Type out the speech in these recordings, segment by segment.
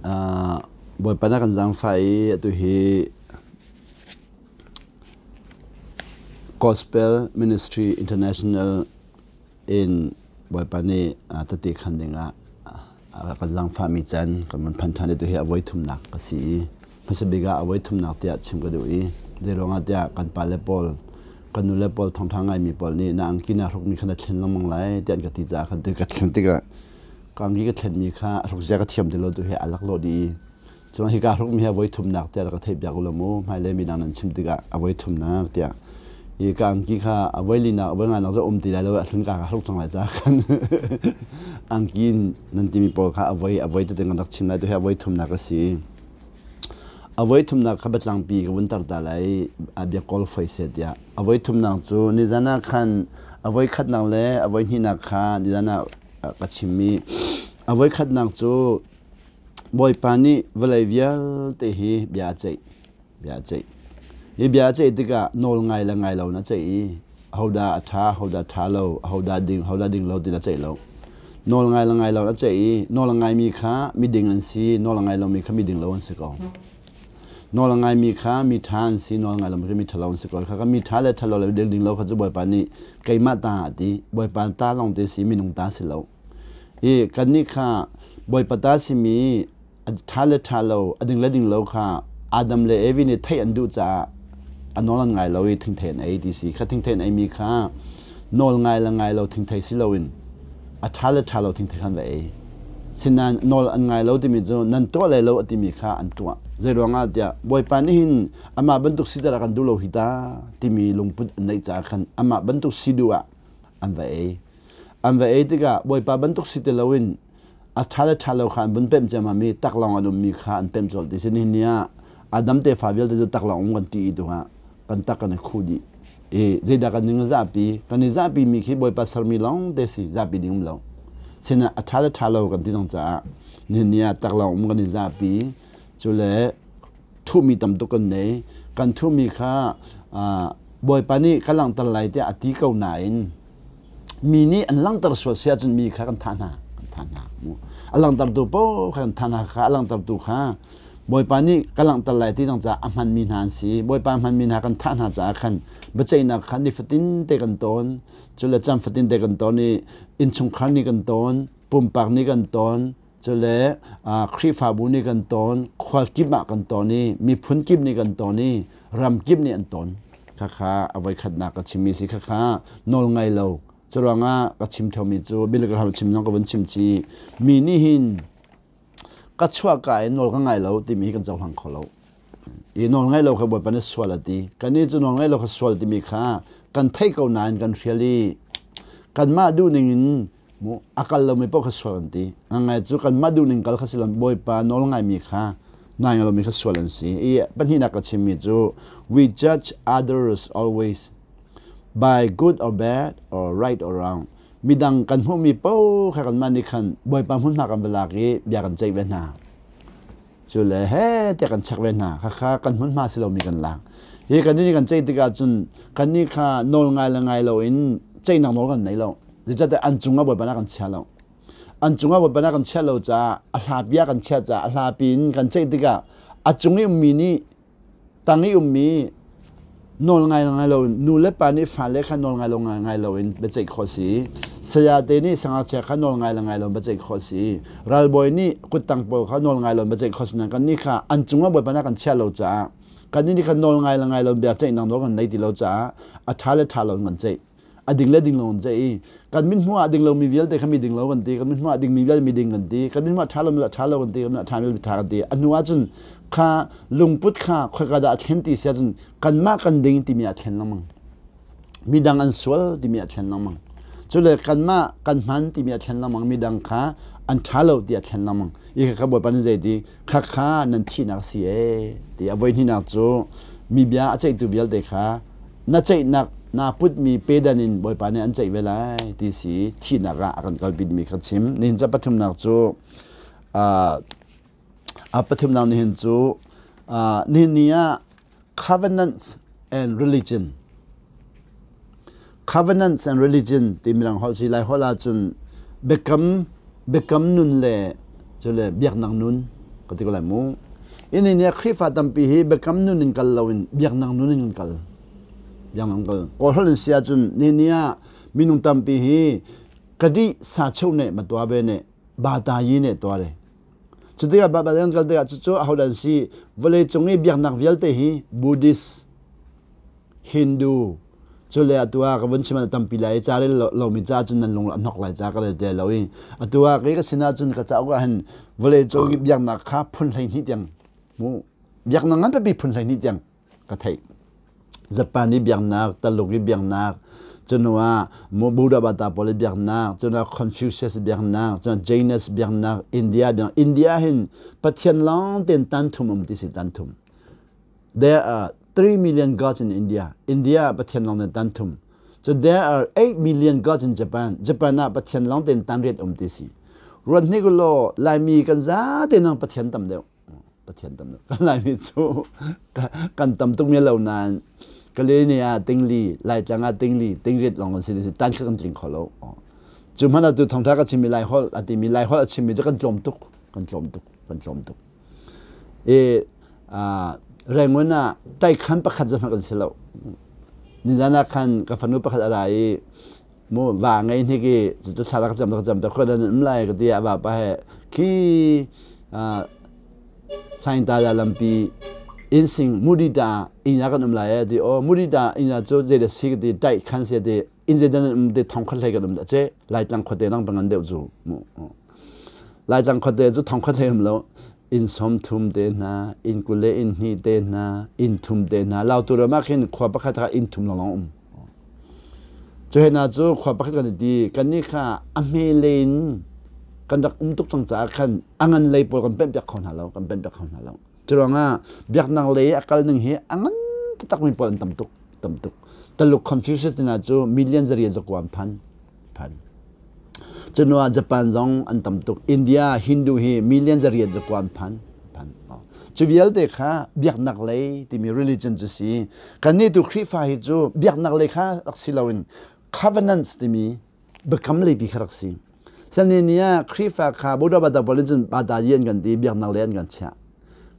Bawipa na kan zaangfah i atu hi Gospel Ministry International in Bawipa nih tete khan dingah a kan zaangfahmi can kan van phan ṭhan i tuhi a voi thumnak ka si i hmasa bik ah a voi thumnak tiah chim ka duh i zeiruangah tiah kan pale pawl kan nule pawl thawngṭha ngaimi pawl nih na angki naa hrukmi kha na thlen lengmang lai tiah an ka ti caah khan tu ka thlen tikah ka angki ka thlenmi kha a hruk zia ka thiam ti lo tu hi a laklawh dih i cun hika hrukmi hi a voi thumnak tiah rak ka theih piak u law mu hmailei midang nan chim tikah a voi thumnak tiah i ka angki kha a voi linak a voi nganak cu um ti lai lo a hlun ka ka hruk cang lai caah khan angki nan timi pawl kha a voi a voi tete kan rak chim lai tu hi a voi thumnak a si. A voi thumnak kha biatlangpi ka vun tar ta lai a bia kawl foi seh tiah. A voi thumnak cu nizan ah khan a voi khatnak le a voi hnihnak kha nizan ah ka chimmi a voi khatnak cu Bawipa nih vawlei vialte hi bia a ceih. Bia a ceih. Hi bia a ceih tikah nawl ngai le ngai lo in a ceih i ahodah a ṭha, ahodah ṭha lo, ahodah ding, ahodah ding lo tiin a ceih lo. Nawl ngai le ngai lo in a ceih i nawl a ngaimi kha miding an si, nawl a ngai lomi kha miding lo an si ko. Nawl a ngaimi kha mi ṭha an si, nawl a ngai lomi kha mi ṭhalo an si ko. Kha mi ṭha le ṭhalo le ding ding lo kha cu Bawipa nih keimah ta a ti. Bawipa ta lawng te si, minung ta si lo. I kannih kha Bawipa ta simi a ṭha le ṭha lo, a ding le ding lo kha Adam le Evi nih theih an duh caah a nawl an ngai lo i thingthei an ei ti si. Kha thingthei an eimi kha nawl ngai le ngai lo thingthei si loin a ṭha le ṭha lo thingthei khan va ei. Sinain nawl an ngai lo timi cu nan tuah lai lo a timi kha an tuah. Zeiruangah tiah Bawipa nih hin amah bantuk siter a kan duh lo hi ta timi lungput an neih caah khan amah bantuk si duh ah an va ei. An va ei tikah Bawipa bantuk si ti loin a ṭha le ṭha lo kha an vun pemh ciammam i taklawng an ummi kha an pemh colh ti si. Nihin ni ah Adam tefa vialte cu taklawng um kan ṭih i tuah kan tak kan i khuh dih. I zeidah kan ning zapi kan i zapi mi khi Bawipa sermi lawng te si zapi ding um lo. Sinah a ṭha le ṭha lo kan ti zong caah nihin ni ah taklawng um kan i zapi cu le thuhmi tam tuk kan nei. Kan thuhmi kha Bawipa nih ka langhter lai tiah a ti ko nain mi nih an langhter sual si ahcun mi kha kan thah hna kan thah hna a langhtertu paoh kha kan thah hna kha a langhtertu kha Bawipa nih ka langhter lai ti zong caah a hmanmi hna an si. Bawipa hmanmi hna kan thah hna caah khan biaceihnak kha nifatin te kan tawn cu le caan fatin te kan tawn i innchungkhar nih kan tawn pumpak nih kan tawn Cule Khrihfabu nih kan tawn, khual kip ah kan tawn i miphun kip nih kan tawn i ram kip nih an tawn. Khakha a voikhatnak ka chimmi si khakha nawl ngai lo. Curuangah ka chim thomi cu Billy Graham chim zong ka vun chim chi. Mi nih hin ka chuahka in nawl ka ngai lo timi hi kan cohlang kho lo. I nawl ngai lo kha Bawipa nih sual a ti. Kannih cu nawl ngai lo kha sual timi kha kan theih ko nain kan hrial i kanmah duhning in Mu a kal lomi paoh kha sual an ti. Ngangai cu kanmah duhning kal kha si lo Bawipa nawl ngaimi kha nai lomi kha sual an si. I pahnihnak ka chimmi cu we judge others always by good or bad or right or wrong. Midang kan hmuhmi paoh kha kanmah nih khan Bawipa hmunhma kan va lak i bia kan ceih ve hna. Cu le he tiah kan chek ve hna. Khakha kan hmunhma si lomi kan lak. Hi kan nih kan ceih tikah cun kannih kha nawl ngai le ngai loin ceihnak nawl kan nei lo. Zeicahtiah an cungah Bawipa nih a kan chia lo. An cungah Bawipa nih a kan chiah lo caah a hla bia kan chiah caah a hla piin kan ceih tikah a cung i ummi nih tang i ummi nawl ngai ngai lo nu le pa nih fale kha nawl ngai lo ngai ngai lo in biaceih khawh si. Sayate nih sangakchia kha nawl ngai le ngai lo in biaceih khawh si. Ralbawi nih kuttang pawl kha nawl ngai lo in biaceih khawh si. Nain kannih kha an cungah Bawipa nih a kan chiah lo caah kannih nih khan nawl ngai le ngai lo in biaceihnak nawl kan nei ti lo caah a ṭha le ṭha lo in kan ceih. A ding le ding lo an ceih i kan min hmuh ah ding lomi vialte kha mi ding lo kan ti, kan min hmuh ah dingmi vialte mi ding kan ti, kan min hmuh ah ṭha lomi ṭha lo kan ti, kan min ṭha mi ṭha kan ti. A hnu ah cun kha lungput kha khoika dah a thlen ti si ahcun kanmah kan ding timi ah thlen lengmang. Midang an sual timi ah thlen lengmang. Cule kanmah kan hman timi ah thlen lengmang, midang kha an ṭha lo ti ah thlen lengmang. I kha Bawipa nih zei ti kha kha nan thihnak si ee ti a voi hnihnak cu mi bia a ceihtu vialte kha na ceihnak naa putmi pedan in Bawipa nih an ceih ve lai ti si thihnak ah a kan kalpimi kha chim. Nihin ca pathumnak cu a pathumnak nihin cu nihin ni ah covenants and religion covenants and religion ti mirang holh si lai holh ahcun biakam biakam nun le cule biaknak nun. Ka ti ko lai mu. Ini nih Khrihfa tampi hi biakam nun in kal loin biaknak nun in kan kal. Biaknak kal. Kawlholh in si ahcun ni ni ah minung tampi hi kadi sa cheu ne ma tua ve ne ba ta yi ne tua re. Cutikah ba ba kan kal tikah cucu ahodah an si vawlei cung i biaknak vialte hi Buddhist Hindu cu le atu ah ka vun chim ah tampi lai i ca rel lomi ca cun nan lung a hnok lai ca ka rel te lo i atu ah kei ka sinah cun ka cauk ah hin vawlei cung i biaknak kha phun 12 tiang mu biaknak ngan pipi phun 12 tiang ka theih. Japan i biaknak, Taluk i biaknak, cunu ah Buddha bata pawl i biaknak, cunu ah Confucius biaknak, cunu ah Jainist biaknak, India biaknak. India hin Pathian lawng tein tan thum um ti si tan thum. There are 3 million gods in India. India ah Pathian lawng ten tan thum. So there are 8 million gods in Japan. Japan ah Pathian lawng ten tan riat um ti si. Ruat hnik law Laimi kan za te nang Pathian tam deuh. Pathian tam deuh. Kan Laimi cu kan tam tuk mi lo nain Kalene ah tingli, Laitlang ah tingli, tingriat lawng kan si ti si tan kha kan tling kho lo. Cu hmanh ah tu thawngtha ka chimmi Lai holh a timi Lai holh a chimmi cu kan tlawm tuk, kan tlawm tuk, kan tlawm tuk. I Rangoon ah taikhan pakhat zong kan si lo. Nizan ah khan ka fanu pakhat a ra i mu va ngei hnik i cucu thla ka cam ka cam ta khua dan um lai ka ti a vapa he khi Hlaingta ya lampi insing mudita inya kan um lai e ti o mudita inya cu zei da si ka ti tai khan se ti in zei dan um te thong khat hlei kan um da che Laitlang khuate nang pangan deuh cu mu Laitlang khuate cu thong khat hlei um lo inn 30 te hna, inn 20 le inn 2 te hna, inn 3 te hna. Lautu ram ah khin khua pakhat kha inn 3 lawng um. Cu he hna cu khua pakhat kan i ti. Kannih kha a hme le in kan rak um tuk cang caah khan a ngan lei pawl kan pemh piak kho hna lo, kan pemh piak kho hna lo. Cu ruangah biaknak lei a kal ning hi a ngan taktak mi pawl an tam tuk, tam tuk. Taluk Confucius te hna cu million zarian zakua an phan. phan. Cunuah Japan zong an tam tuk. India Hindu hi million zariat zakua an phan. phan. Cu vialte kha biaknak lei timi religion cu si. Kannih tu Khrihfa hi cu biaknak lei kha rak si loin covenants timi biakam lei pi kha rak si. Sani ni ah Khrihfa kha Buddha Bata pawl in cun Bata yi an kan ti biaknak lei an kan chiah.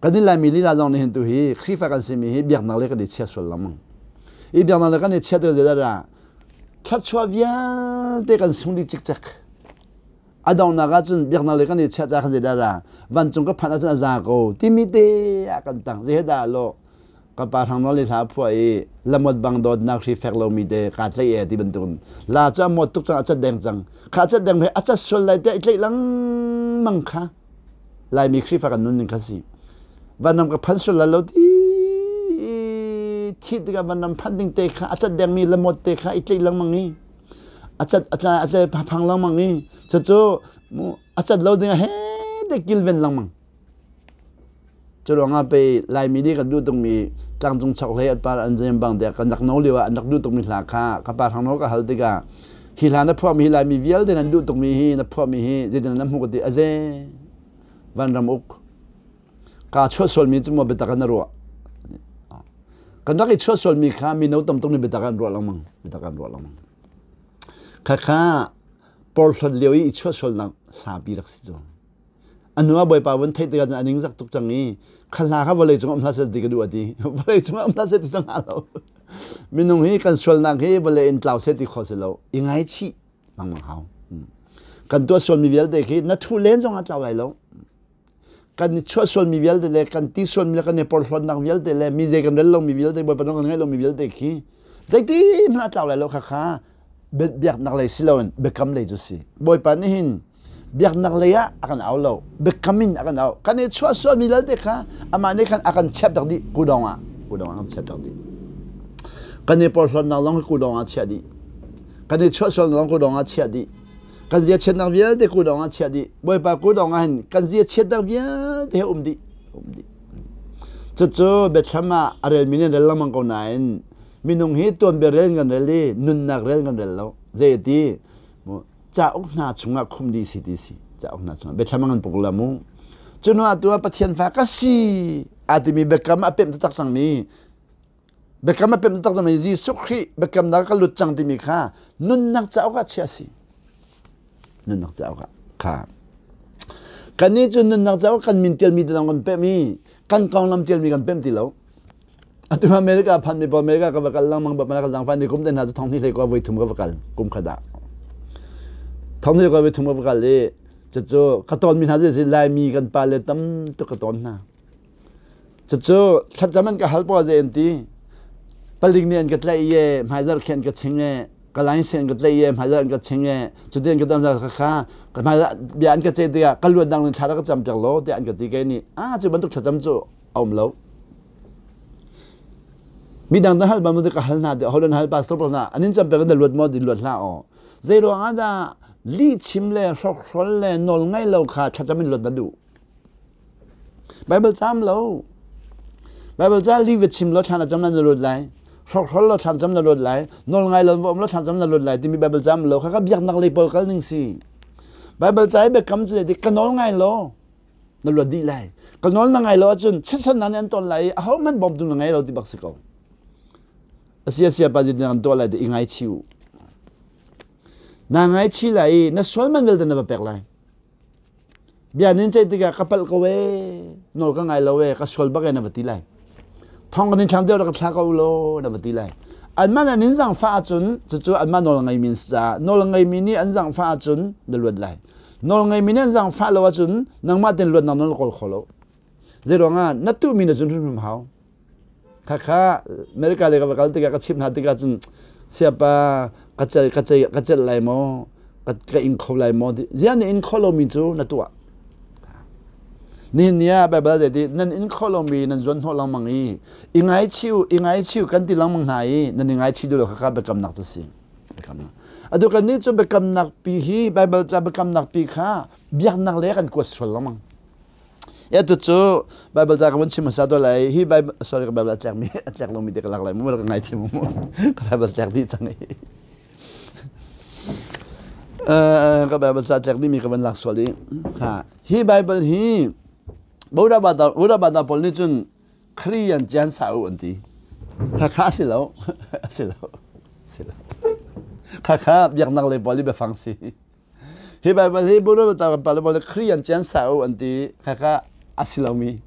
Kan in Laimi lila zong nih hin tu hi Khrihfa kan simi hi biaknak lei kan i chia sual lengmang. I biaknak lei kan i chia te zeidah thluachuah vialte kan sung dih cikcek. A donghnak ahcun biaknak lei kan i chiah caah khan zeidah ra vancung ka phanh ahcun a za ko timi te ah kan tang. Zei dah lo ka pa hrang nawl i hla phuah i lamot bang dawtnak hri fek lomi te kaa tlaih e ti bantukin la cu a mawt tuk cang a cat deng cang kha cat deng he a cat sual lai te i tlaih lengmang kha Laimi Khrihfa kan nun ning kha si vanram ka phan sual lai lo ti thi tikah vanram phan ding te kha a cat dengmi lamot te kha i tlaih lengmang i a cat a tla a cat phang lengmang i cucu a cat lo ding ah he te kilven lengmang Cu ruangah pei Laimi nih kan duh tukmi tlangcung chokhlei an par an zem bang tiah kan rak no lio ah an rak duh tukmi hla kha ka pa hrang ka hal tikah hi hla na phuahmi hi Laimi vialte nan duh tukmi hi na phuahmi hi zeitin na hmuh ka ti aze vanram uk kaa chuah sualmi cu maw biatak in na ruah kan rak i chuah sualmi kha mino tam tuk nih biatak an ruah lengmang biatak an ruah lengmang khakha porhlawt lio i chuah sualnak hla pi rak si cu A hnu ah Bawipa vun theih tikah cun a ningzak tuk cang i kha hla kha vawlei cung um hlah seh ti ka duh a ti. Vawlei cung um hlah seh ti cang hnga lo. Minung hi kan sualnak hi vawlei in tlau seh ti kho si lo. I ngaichih lengmang hau. Kan tuah sualmi vialte khi na thu len zong ah tlau lai lo. Kan i chuah sualmi vialte le kan ti sualmi le kan i porhlawtnak vialte le mi zei kan rel lomi vialte Bawipa nawl kan ngaih lomi vialte khi zeiti hmanh ah tlau lai lo kha kha biaknak lei si loin biakam lei cu si. Bawipa nih hin biaknak lei ah a kan au lo biakam in a kan au kan i chuah sualmi lalte kha amah nih khan a kan chiah tak dih kudawng ah kudawng ah kan chiah tak dih kan i porhlawtnak zong kudawng ah chiah dih kan i chuah sualnak zong kudawng ah chiah dih kan zia chiatnak vialte kudawng ah chiah dih bawipa kudawng ah hin kan zia chiatnak vialte he um dih um dih cucu biathlam ah a relmi nih rel lengmang ko nain minung hi tuanbia rel kan rel i nunnak rel kan rel lo zei ti Cauk hna chungah khumh dih si ti si. Cauk hna chungah biathlam an puk la mu. Cu ah tu ah Pathian fa ka si a timi biakam a pemh taktak cangmi biakam a pemh taktak cangmi Jesuh Khrih biakamnak ka lut cang timi kha nunnak cauk ah chiah si. Nunnak cauk ah kha. Kannih cu nunnak cauk kan min ṭialmi te lawng kan pemh i kan konglam ṭialmi kan pemh ti lo. Atu America phanmi pawl America ka va kal lengmang bak ka zaangfah ni kum te hna cu thong hnih hlei kua voi thum ka va kal kum khat ah. Thong hnih kua voi thum ka va kal i cucu ka tawnmi hna cu Laimi kan pale tam tuk ka tawn hna. Cucu thlacam an ka hal pawl zei an ti. Palik nih an ka tlaih i hmaizarh khi an ka ching i ka line an ka tlaih i hmaizarh an ka ching i cutin ka dam kha kha ka hmaizarh bia an ka ceih tikah ka luat dang in thla rak ka cam piak law tiah an ka ti kei nih ah cu bantuk thlacam cu a um lo. Midang na hal bang ka hal hna tiah holon hal pastor pawl hna an in cam piak in na luat maw ti luat hlah aw. Zei ruang ah dah lih chim le hrokhrol le nawl ngaih lo kha thlacam in luat na duh? Baibal cam lo. Baibal ca li va chim lo thlan a cam na lut lai. Hrokhrol lo thlan cam na lut lai. Nawl ngai lo va um lo thlan cam na lut lai timi Baibal cam lo. Khaka biaknak lei pawl kal ning si. Baibal ca i biakam cu ti ka nawl ngai lo na luat dih lai. Ka nawl na ngai lo ahcun chiatsan na nih an ton lai i aho hmanh bawmtu na ngei lo ti bak si ko. Asia sia pa zit na kan tuah lai ti i ngai chi u. Na ngai chi lai i na sual man vialte na va pek lai. Bia nin ceih tikah ka palh ko ee, nawl ka ngai lo ee, ka sual bak ee na va ti lai. Thong kan in thlang deuh rak ka thla ko law na va ti lai. Anmah nih an in zaangfah ahcun cucu anmah nawl ngeimi an si caah nawl ngeimi nih an zaangfah ahcun na luat lai. Nawl ngeimi nih an zaangfah lo ahcun nangmah tein luatnak nawl na kawl kho lo. Zeiruangah na tuhmi na zun hrimhrim hau. Khakha America le ka va kal tikah ka chimh hna tikah cun siapa ka cel ka cei ka celh lai maw ka ka ing kho lai maw ti ziah na in kho lomi cu na tuah nihin ni ah Bible zei ti nan in kho lomi nan zuan hnawh lengmang i i ngaichiu i ngaichiu kan ti lengmang hna i nan i ngaichi duh lo khakha biakamnak cu si biakamnak atu kan nih cu biakamnak pi hi Bible ca biakamnak pi kha biaknak le kan kuat sual lengmang Atu cu Bible ca ka vun chim hmasa tuah lai. Hi Bible sorry ka Bible a tlek mi a tlek lomi te ka lak lai mu ka ngai thiam mu. Ka Bible tlek dih cang i. Ka Bible ca tlek dih mi ka van lak sual i. Ha hi Bible hi Buddha Bada Buddha Bada pawl nih cun Korean cian sa u an ti. Khakha si lo. Si lo. Si lo. Khakha biaknak lei pawl i biafang si. Hi Baibal hi Buddha kan pale pawl Khrih an cian sa u an ti khakha a si lomi.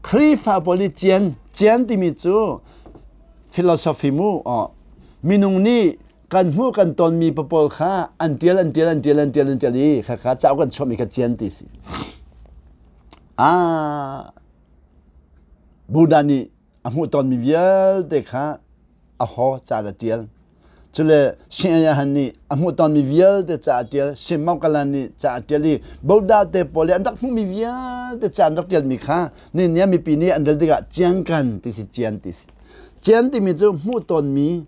Khrihfa pawl nih cian cian timi cu philosophy mu minung nih kan hmuh kan tonmi pawl kha an tial an tial an tial an tial an tial i khakha cauk kan chuahmi kha cian ti si. Ah Buddha nih a hmuh tawnmi vialte kha a haw ca a ṭial. Cule Shin nih a hmuh tawnmi vialte ca a ṭial, Shin Maukalan nih ca a ṭial i Buddha te pawl i an rak hmuhmi vialte ca an rak ṭialmi kha nihin mipi nih an rel tikah ciankan ti si cian ti si. Cian timi cu hmuh tawnmi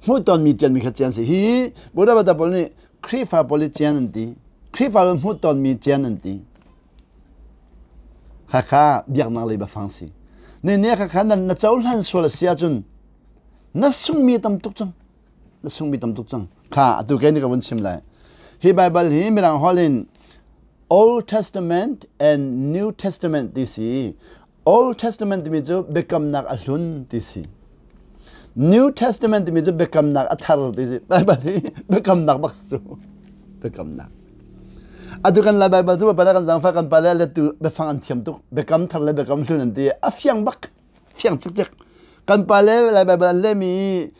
hmuh tawnmi ṭialmi kha cian si. Hi Buddha Bata pawl nih Khrihfa pawl i cian an ti. Khrihfa pawl hmuh tawnmi cian an ti. Khakha biaknak lei biafang si. Ne ne khakha na cohlan sual a si ahcun na sungmi tam tuk cang. Na sungmi tam tuk cang. Kha atu ke ni ka vun chim lai. Hi Bible hi mirang holh in Old Testament and New Testament ti si. Old Testament timi cu biakamnak a hlun ti si. New Testament timi cu biakamnak a thar ti si. Bible hi biakamnak bak cu. Biakamnak. Atu kan lai Bible cu pala kan zangfa kan pale le tu biafang an thiam tuk. Biakam thar le biakam hlun an ti. A fiang bak. Fiang cikcek. Kan pale lai Bible an lehmi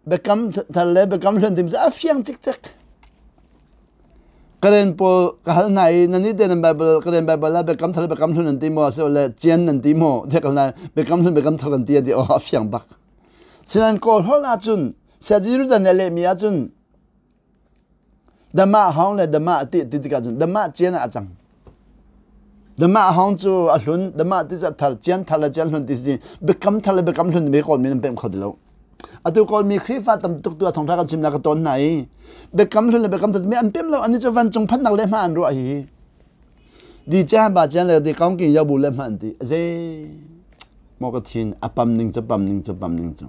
biakam thar le biakam hlun timi cu a fiang cikcek. Karen pawl ka hal hna i nan nih te nan Bible Karen Bible ah biakam thar le biakam hlun an ti maw asilo le cian nan ti maw tiah ka hal hna biakam hlun biakam thar kan ti an ti aw a fiang bak. Sinain Kawl holh ahcun Saya Jerusalem nih a lehmi ahcun Dama hawng le dama ti ti tikah cun dama cian ah a cang. Dama hawng cu a hlun, dama ti cu a thar, cian thar le cian hlun ti si biakam thar le biakam hlun mi Kawl mi nan pemh kho ti lo. Atu Kawl mi Khrihfa tam tuk tu a thongtha kan chimnak ka tawn hna i biakam hlun le biakam thar mi an pem lo ani cu vancung phannak le hma an ruah hi. Di cian ba cian le di kaung king yabu le hma an ti. Zei maw ka thin a pam ning cu pam ning cu pam ning cu.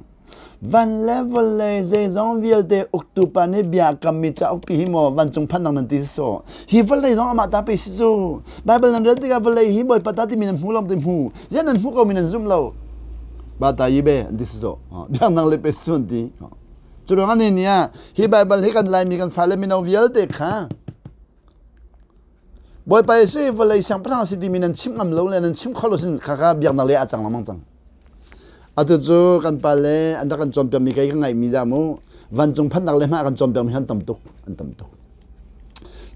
Van le vawlei zeizong vialte uktu pa nih bia kammi cauk pi hi maw vancung phannak nan ti so hi vawlei zong amah ta pe si cu Bible nan rel tikah vawlei hi Bawipa ta timi nan hmu lo ti hmu ziah nan hmu ko mi nan zum lo ba ta yi be an ti si so biaknak le pe si an ti cu ruang ani nih ah hi Bible hi kan Laimi kan fale mino vialte kha. Bawipa Jesuh hi vawlei siangpahrang a si timi nan chim ngam lo le nan chim kho lo sin khakha biaknak lei ah cang lengmang cang. Atu cu kan pa le an rak kan cawnpiakmi kei ka ngaihmi dah mu vancung phannak le hmah kan cawnpiakmi an tam tuk an tam tuk.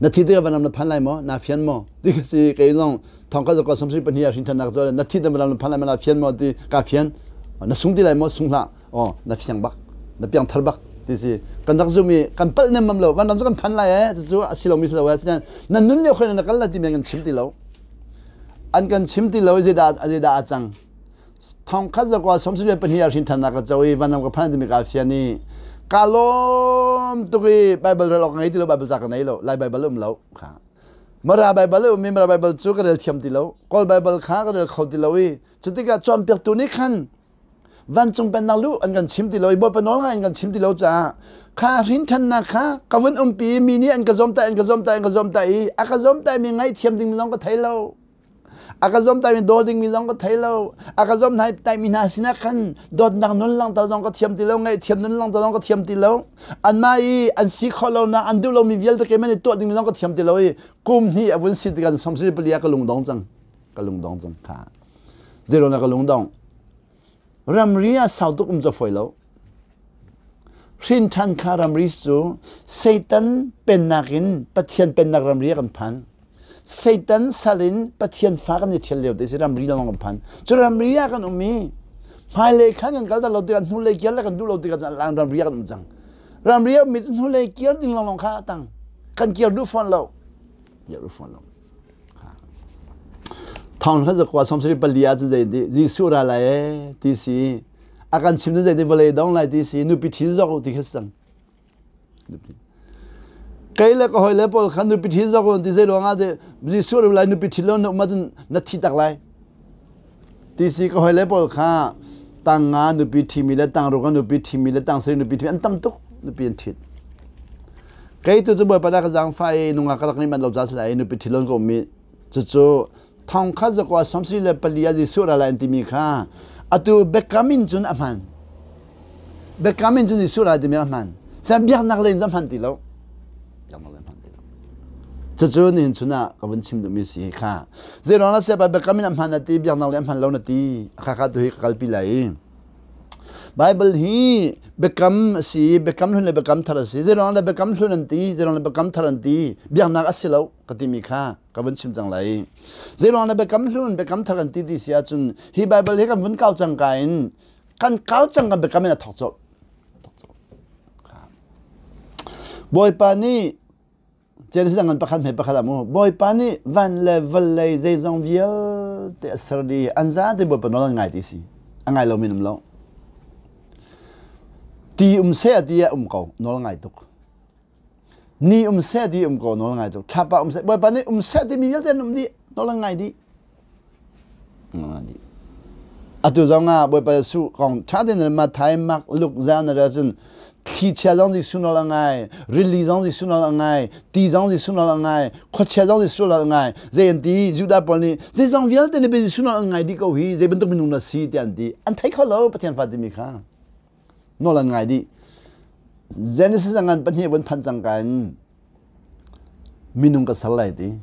Na thi tikah vanram na phan lai maw? Na fian maw? Ti ka si kei zong thong ka zakwa samsui pahnih ah hrin thannak cu na thi tikah vanram na phan lai maw? Na fian maw? Ti ka fian. Na sung ti lai maw? Sung hlah. Aw na fiang bak. Na piang thar bak ti si. Kan rak zum i kan palh nem mam lo. Vanram cu kan phan lai eh. Cucu a si lomi si lo eh. Sinain na nun lio khoin na kal la ti men kan chim ti lo. An kan chim ti lo i zeidah zeidah a cang. Thongkhat zakua sawmsarih le pahnih ah hrin ṭhannak ka co i vanram ka phan timi kaa fian i ka lawm tuk i Baibal rel awk ka ngei ti lo, Baibal ca ka nei lo, Lai Baibal um lo kha. Mara Baibal um i Mara Baibal cu ka rel thiam ti lo, Kawl Baibal kha ka rel kho ti lo i cutikah cawnpiaktu nih khan vancung pennak lu an kan chim ti lo i Bawipa nawl ngai an kan chim ti lo caah kha hrin ṭhannak kha ka vun umpi mi nih an ka zawmtaih an ka zawmtaih an ka zawmtaih i a ka zawmtaih mi ngaihthiam ding zong ka thei lo. A ka zomtaimi daw dingmi zong ka thei lo. A ka zomtaimi hna sinah khan dawtnak nun langhter zong ka thiam ti lo, ngaihthiam nun langhter zong ka thiam ti lo. Anmah i an si khawh lonak, an duh lomi vialte keimah nih tuah dingmi zong ka thiam ti lo i kum hnih a vun si tikah 74 ah ka lungdong cang. Ka lungdong cang kha. Zeilo na ka lungdong. Ramri ah sau tuk um cu fawi lo. Hrin ṭhan kha ramri cu Satan pennak in Pathian pennak ramri ah kan phan. Satan sal in Pathian fa kan i ṭhial lio te si ramri lawng kan phan. Cu ramri ah kan um i hmailei khan kan kal lo tikah hnulei kial le kan duh lo tikah cun ramri ah kan um cang. Ramri ah ummi cu hnulei kial ding lawnglawng kha a tang. Kan kiar duh fawn lo. Kiar duh fawn lo. Thawng kha zakua 74 ah cun zei ti Jesuh ra lai ee ti si a kan chim cu zei ti vawlei dong lai ti si nupi ṭhi zok u ti kha si cang. Kei le ka hawi le pawl kha nupi ṭhi zok u ti zei ruang ah ti Jesuh ra lai nupi ṭhi lo na um ahcun na thi tak lai. Ti si ka hawi le pawl kha tang nga nupi ṭhimi le tang ruk nupi ṭhimi le tang sarih nupi ṭhimi an tam tuk nupi an ṭhit. Kei tu cu Bawipa dah ka zaangfah i nungak ka rak ngeih manh lo ca si lai i nupi ṭhi lon ka um i cucu thong khat zakua 74 ah Jesuh ra lai an timi kha atu biakam in cun a hman. Biakam in cun Jesuh ra timi a hman. Sian biaknak lei in cun a hman ti lo. Biaknak lei hman ti lo. Cucu nihin chun ah ka vun chim duhmi si kha. Zeiruang ah siapa biakam in a hman na ti, biaknak lei a hman lo na ti. Kha kha tu hi ka kalpi lai i. Bible hi biakam a si, biakam hlun le biakam thar a si. Zeiruang dah biakam hlun an ti, zeiruang dah biakam thar an ti. Biaknak a si lo ka timi kha ka vun chim cang lai. Zeiruang dah biakam hlun, biakam thar an ti ti si ahcun hi Bible hi kan vun kau cang ka in kan kau cang kan biakam in a thawk colh. Bawipa nih Genesis ngan pakhat hme pakhat ah mu Bawipa nih van le vawlei zeizong vialte a ser dih an zate Bawipa nawl an ngai ti si a ngai lomi um lo ti um seh ti ah um ko nawl ngai tuk ni um seh ti um ko nawl ngai tuk thlapa um seh Bawipa nih um seh timi vialte an um dih nawl an ngai dih Atu zong ah Bawipa Jesuh kong ṭha tein Matthai, Mark, Luke, John na rel cun thlichia zong Jesuh nawl a ngai, rili zong Jesuh nawl a ngai, ti zong Jesuh nawl a ngai, khuachia zong Jesuh nawl a ngai. Zei an ti? Judah pawl nih zeizong vialte nih Jesuh nawl an ngai dih ko hi, zei bantuk minung na si tiah an ti. An thei kho lo Pathian fa timi kha. Nawl an ngai dih. Genesis a ngan pahnih vun phan cang ka in minung ka ser lai ti.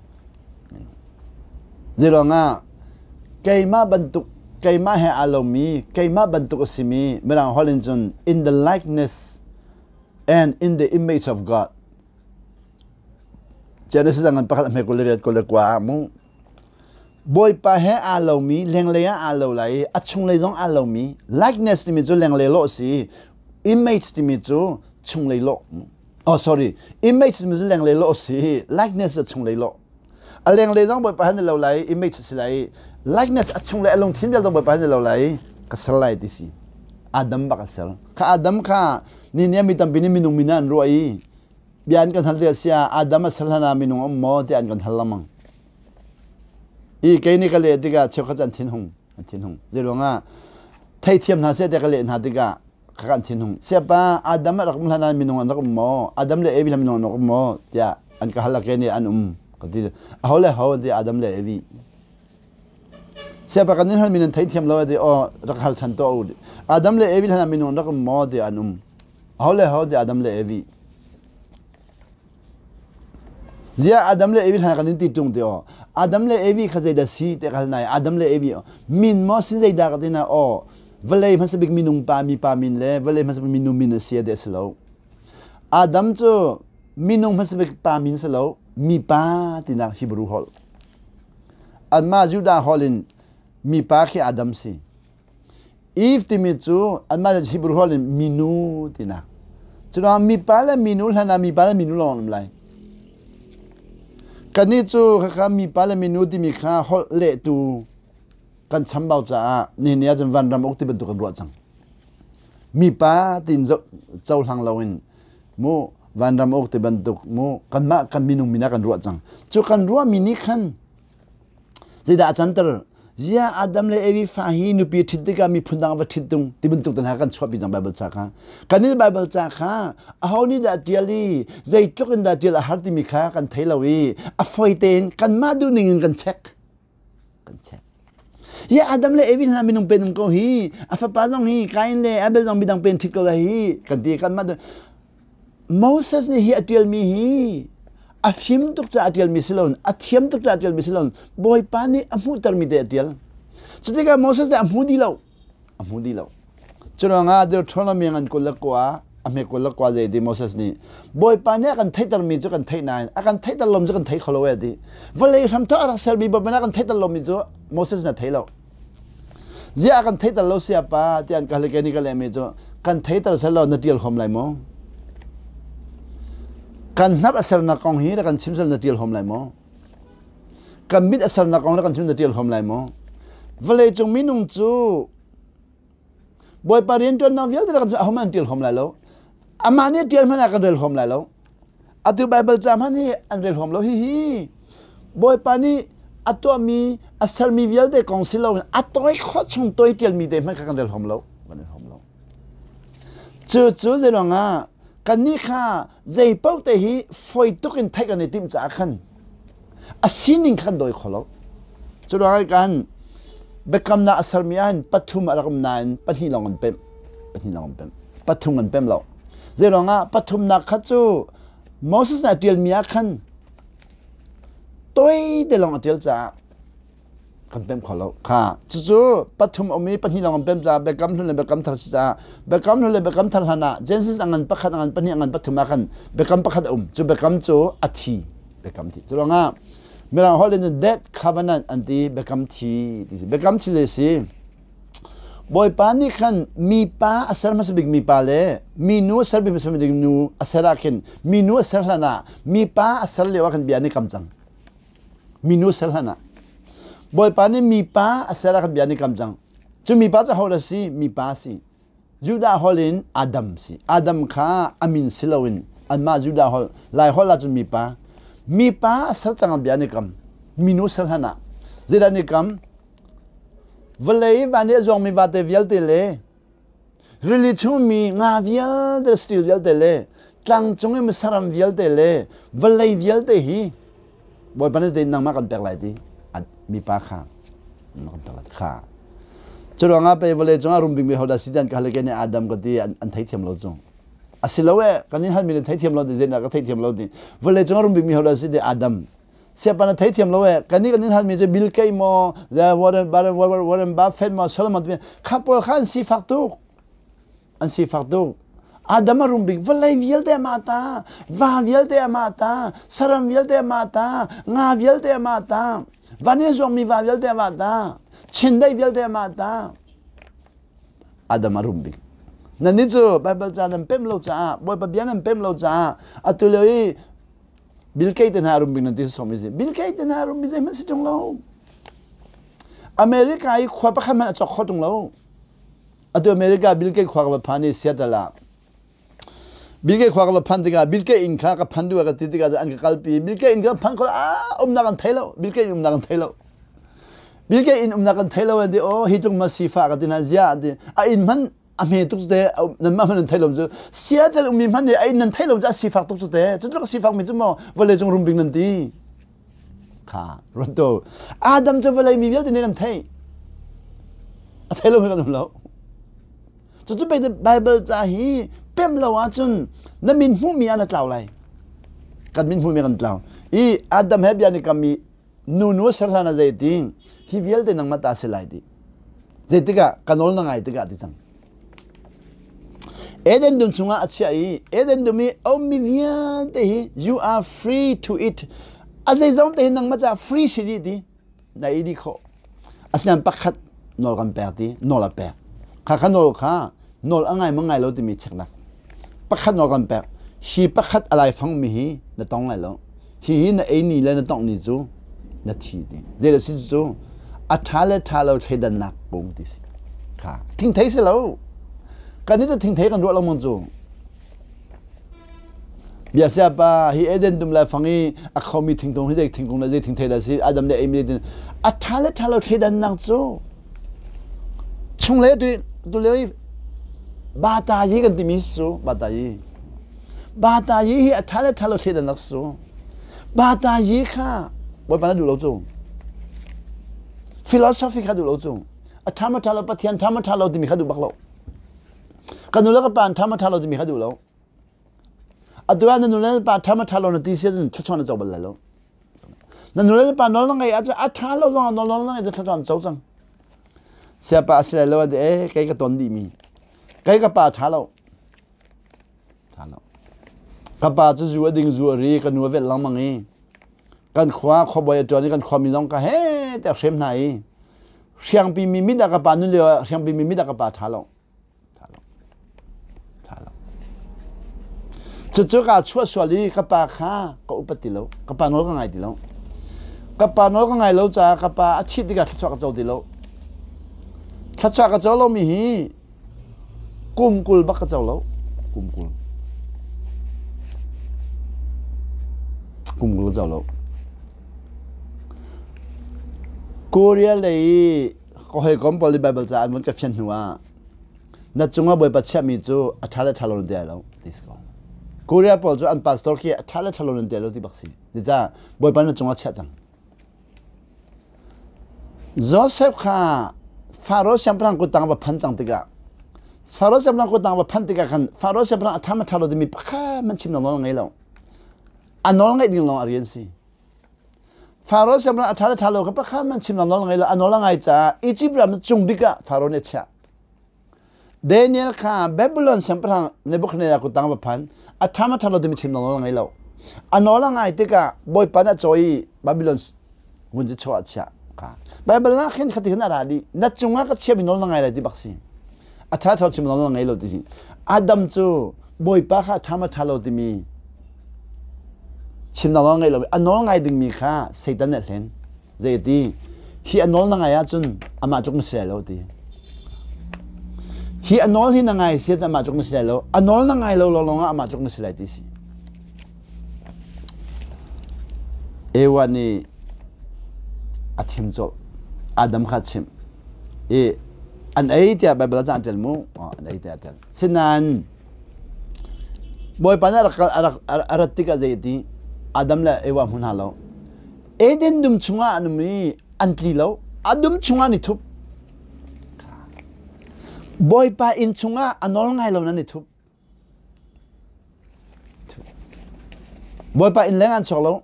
Zeiruangah keimah bantuk keimah he aa lomi keimah bantuk a simi mirang holh in cun in the likeness and in the image of God. Genesis ngan pakhat hme 28 21 ah mu Bawipa he aa lomi lenglei ah aa lo lai i a chunglei zong aa lomi likeness timi cu lenglei lawh si image timi cu chunglei lawh oh sorry image timi cu lenglei lawh si likeness cu chunglei lawh a lenglei zong Bawipa he ni lo lai image si lai likeness a chunglei a lungthin vial zong Bawipa he ni lo lai ka ser lai ti si Adam bak a ser kha Adam kha ni nih mi tampi nih minung min ah an ruah i bia an kan hal ti sia Adam a ser hlan ah minung um maw tiah an kan hal lengmang I kei nih ka leh tikah cheukhat an thinhung an thinhung. Zeiruangah theithiam hna seh tiah ka leh hna tikah kha an thinhung. Siapa Adam a rak um hlan ah minung an rak um maw? Adam le Evi minung an rak um maw? tiah an ka hal ke nih an um. Ka ti. Aho le ho an ti Adam le Evi. Siapa kan in hal mi nan theithiam lo ti aw rak hal than to u. Adam le Evi hlan ah minung an rak um maw ti an um. Aho le ho ti Adam le Evi. Zia Adam le Evi hlan kan in ti ṭung ti aw. Adam le Evi kha zeidah si te hal nai Adam le Evi min maw si zeidah ka ti na aw vawlei hmasa bik minung pa mi pa min le vawlei hmasa bik minu min a si a si lo. Adam cu minung hmasa bik pa min si lo mi pa tinak Hebrew holh. Anmah Judah holh in mi pa khi Adam si. Eve timi cu anmah Hebrew holh in minu tinak. Curuangah mipa le minu hlan ah mipa le minu lawng an um lai. Kannih cu khakha mipa le minu timi kha holh lehtu kan chambau caah nihin ni ahcun vanram uk ti bantuk kan ruah cang. Mipa tiin cohlang loin mu vanram uk ti bantuk mu kanmah kan minung min ah kan ruah cang. Cu kan ruahmi nih khan Zeidah a canter? Ziah Adam le Evi fa hi nupi ṭhit tikah miphun dang va ṭhit tung ti bantuk te hna kan chuahpi cang Baibal ca kha. Kan nih Baibal ca kha aho nih dah ṭial i zeitluk in dah ṭial a har timi kha kan thei lo i a fawi tein kanmah duhning in kan check. Kan check. Hi Adam le Evi hna minung pen um ko hi a fapa zong hi Kain le Abel zong midang pen ṭhit ko lai hi kan ti kanmah Moses nih hi a ṭialmi hi a fim tuk caah a ṭialmi si loin a thiam tuk caah a ṭialmi si loin Bawipa nih a hmuhtermi te a ṭial. Cutikah Moses nih a hmu dih lo. A hmu dih lo. Curuangah Deuteronomy ngan 21 a hme 21 zei ti Moses nih Bawipa nih a kan theihtermi cu kan theih nain a kan theihter lomi cu kan thei kho lo e ti. Vawlei hramthawk a rak sermi Bawipa nih a kan theihter lomi cu Moses nih a thei lo. Ziah a kan theihter lo siapa tiah an ka hal i kei nih ka lehmi cu kan theihter selaw na ṭial huam lai maw? Kan hnap a sernak kong hi na kan chim sel na ṭial huam lai maw? Kan mit a sernak kong na kan chim na ṭial huam lai maw? Vawleicung minung cu Bawipa rianṭuannak vialte kan ahohmanh an ṭial huam lai lo. Amah nih a ṭial hmanh ah kan rel huam lai lo. Atu Baibal ca hmanh hi an rel huam lo. Hihi Bawipa nih a tuahmi, a sermi vialte kong si loin a tawi khawh chung tawi ṭialmi te hmanh kha kan rel huam lo. Kan rel huam lo. Cucu zeiruangah kannih kha zei paoh te hi fawi tuk in theih kan i timh caah khan a sining kha kan dawi kho lo. Cu ruangah kan biakamnak a sermi ah hin pathum a rak um nain pahnih lawng an pemh. Pahnih lawng an pemh. Pathum an pemh lo. Zeiruangah pathumnak kha cu Moses nih a ṭialmi ah khan toi te lawng a ṭial caah kan pemh kho lo. Kha cucu pathum um i pahnih lawng an pemh caah Biakam Hlun le Biakam Thar si caah Biakam Hlun le Biakam Thar hlan ah Genesis a ngan pakhat a ngan pahnih a ngan pathum ah khan biakam pakhat a um. Cu biakam cu a thi. Biakam thi. Cu ruangah Mirang holh in dead covenant an ti biakam thi ti si. Biakam thi le si. Bawipa nih khan mipa a ser hmasa bik mipa le minu a ser bik hmasa bik nu a ser ah khin minu a ser hlan ah mipa a ser lio ah khan bia an i kam cang. Minu a ser hlan ah. Bawipa nih mipa a ser ah khan bia an i kam cang. Cu mipa cu hodah si? Mipa a si. Judah holh in Adam si. Adam kha a min si loin anmah Judah holh, Lai holh ahcun mipa. Mipa a ser cang ah bia an i kam. Minu ser hlan ah. Zeidah an i kam? Vawlei van i a zuangmi vate vialte le rili chungmi nga vialte saṭil vialte le tlang cung i saram vialte le vawlei vialte hi Bawipa nih zeitin nangmah kan pek lai ti mipa kha kan pek lai kha cu ruangah pei vawlei cungah rum bikmi hodah si ti an ka hal i kei nih Adam ka ti an theithiam lo cu a si lo e kan in halmi nan theithiam lo ti zeidah ka theithiam lo ti vawlei cungah rum bikmi hodah si ti Adam Siapa na theithiam lo e kan nih kan in halmi cu Bill Gates maw Warren Warren Warren Buffett maw Solomon kha pawl kha an sifak tuk an sifak tuk Adam a rum bik vawlei vialte amah ta va vialte amah ta saram vialte amah ta nga vialte amah ta van i zuangmi va vialte amah ta chindeih vialte amah ta Adam a rum bik nan nih cu Bible ca nan pem lo caah Bawipa bia nan pem lo caah atu lio i Bill Gates te hna rum bik nan ti som i Bill Gates te hna rum mi zeihmanh si ṭung lo. America i khua pakhat hmanh a cawk kho ṭung lo. Atu America Bill Gates khua ka va phan i Seattle ah Bill Gates khua ka va phan tikah Bill Gates inn kha ka phan duh ka ti tikah an ka kalpi. Bill Gates inn ka phan kho ah umnak an thei lo. Bill Gates umnak an thei lo. Bill Gates inn umnak an thei lo an ti oh hi tluk ma sifa ka ti hna zia an ti a inn hmanh a hme tuk te nanmah hmanh nan thei lo cu Seattle ummi hmanh nih a inn nan thei lo cu a sifak tuk cu te cu tluk sifak mi cu maw vawlei cung rum bik nan ti kha ruat Adam cu vawlei mi vialte nih kan theih a thei lo mi kan um lo cucu pei Bible ca hi pem lo ahcun na min hmuhmi ah na tlau lai. Kan min hmu mi kan tlau. I Adam he bia ni kam mi nu nu ser hlan a zei ti hi vialte nangmah ta si lai ti. Zeitikah ka nawl na ngai tikah ti cang. Eden dum chungah a chiah i Eden dum i a ummi vialte hi you are free to eat. A zeizong te hi nangmah caah free si dih ti. Na ei dih khawh. Asinain pakhat nawl kan pek ti nawl a pek. Kha kha nawl kha nawl a ngai ma ngai lo timi cheknak. Pakhat nawl kan pek. Hi pakhat a laifang mi hi na tong lai lo. Hi hi na ei ni le na tongh ni cu na thi ti. Zei dah si cu a ṭha le ṭha lo thleidannak kung ti si. Kha thingthei si lo. Kan nih cu thingthei kan ruah lo mong cu. Bia sia pa hi Eden dum laifang i a khomi thingkung hi zei thingkung le zei thingthei dah si Adam le Amy tin a ṭha le ṭha lo thleidannak cu chung le tu tu lio i bata yi kan timi su bata yi bata yi hi a ṭha le ṭha lo thleidannak su bata yi kha Bawipa na duh lo cu philosophy kha duh lo cu a ṭha ma ṭha lo Pathian ṭha ma ṭha lo timi kha duh bak lo Ka nu le ka pa an ṭha ma ṭha lo timi kha duh lo. Atu ah na nu le na pa ṭha ma ṭha lo na ti si ahcun thluachuah na co bal lai lo. Na nu le na pa nawl na ngeih ahcun a ṭha lo zong ah nawl na ngeih cu thluachuah na co cang. Siapa a si lai lo an ti ee kei ka ton dihmi. Kei ka pa ṭha lo. Ṭha lo. Ka pa cu zu a ding zu a ri ka nu a velh lengmang i kan khua khuabawi a ṭuan i kan khuami zong ka he tiah hrem hna i hriangpi mi mit ah ka pa nun lio ah hriangpi mi mit ah ka pa ṭha lo. Ṭha lo. Ṭha lo. Cucu kaa chuah sual i ka pa kha ka upat ti lo. Ka pa nawl ka ngai ti lo. Ka pa nawl ka ngai lo caah ka pa a thih tikah thluachuah ka co ti lo. Thluachuah ka co lomi hi kum 20 bak ka co lo. Kum 20. Kum 20 ka co lo. Korea lei i ka hawikom pawl nih Baibal ca an vun ka fian hnu ah na cungah Bawipa chiahmi cu a ṭha le ṭha lo na ti lai lo ti si ko. Korea pawl cu an pastor khi a ṭha le ṭha lo nan ti lai lo ti bak si. Cucaah Bawipa na cungah chiah cang. Joseph kha Faro siangpahrang kuttang va phan cang tikah Faro siangpahrang kuttang va phan tikah khan Faro siangpahrang a ṭha ma ṭha lo timi pakhat man chim nawl ngei lo. A nawl ngaih ding lawng a rian si. Faro siangpahrang a ṭha le ṭha lo kha pakhat man chim nawl ngei lo. A nawl a ngai caah Egypt ram cung bik ah Faro nih a chiah. Daniel kha Babylon siangpahrang Nebuchadnezzar kuttang va phan. A ṭha ma ṭha lo timi chim nawl ngei lo. A nawl a ngai tikah Bawipa nih a cawi i Babylon vun cu chuah a chiah. Kha. Bible ah khin khati khin a ra dih. Na cungah ka chiami nawl na ngai lai ti bak si. A ṭha ṭha chim nawl na ngei lo ti si. Adam cu Bawipa kha a ṭha ma ṭha lo timi chim nawl ngei lo. A nawl ngai dingmi kha Satan nih a hlen. Zei ti? Hi a nawl na ngai ahcun amah tluk na si lai lo ti. Hi a nawl hi na ngai si ahcun amah tluk na si lai lo. A nawl na ngai lo lawng ah amah tluk na si lai ti si. Ewa nih a thim colh. Adam kha chimh. I an ei tiah Bible ah an ṭial mu. An ei tiah a ṭial. Sinain Bawipa nih a rak a rat tikah zei a ti? Adam le Ewa hmu hna lo. Eden dum chungah an um i an tli lo. A dum chungah an i thup. Bawipa inn chungah a nawl ngai lo nan i thup. Bawipa inn leng an chuak lo.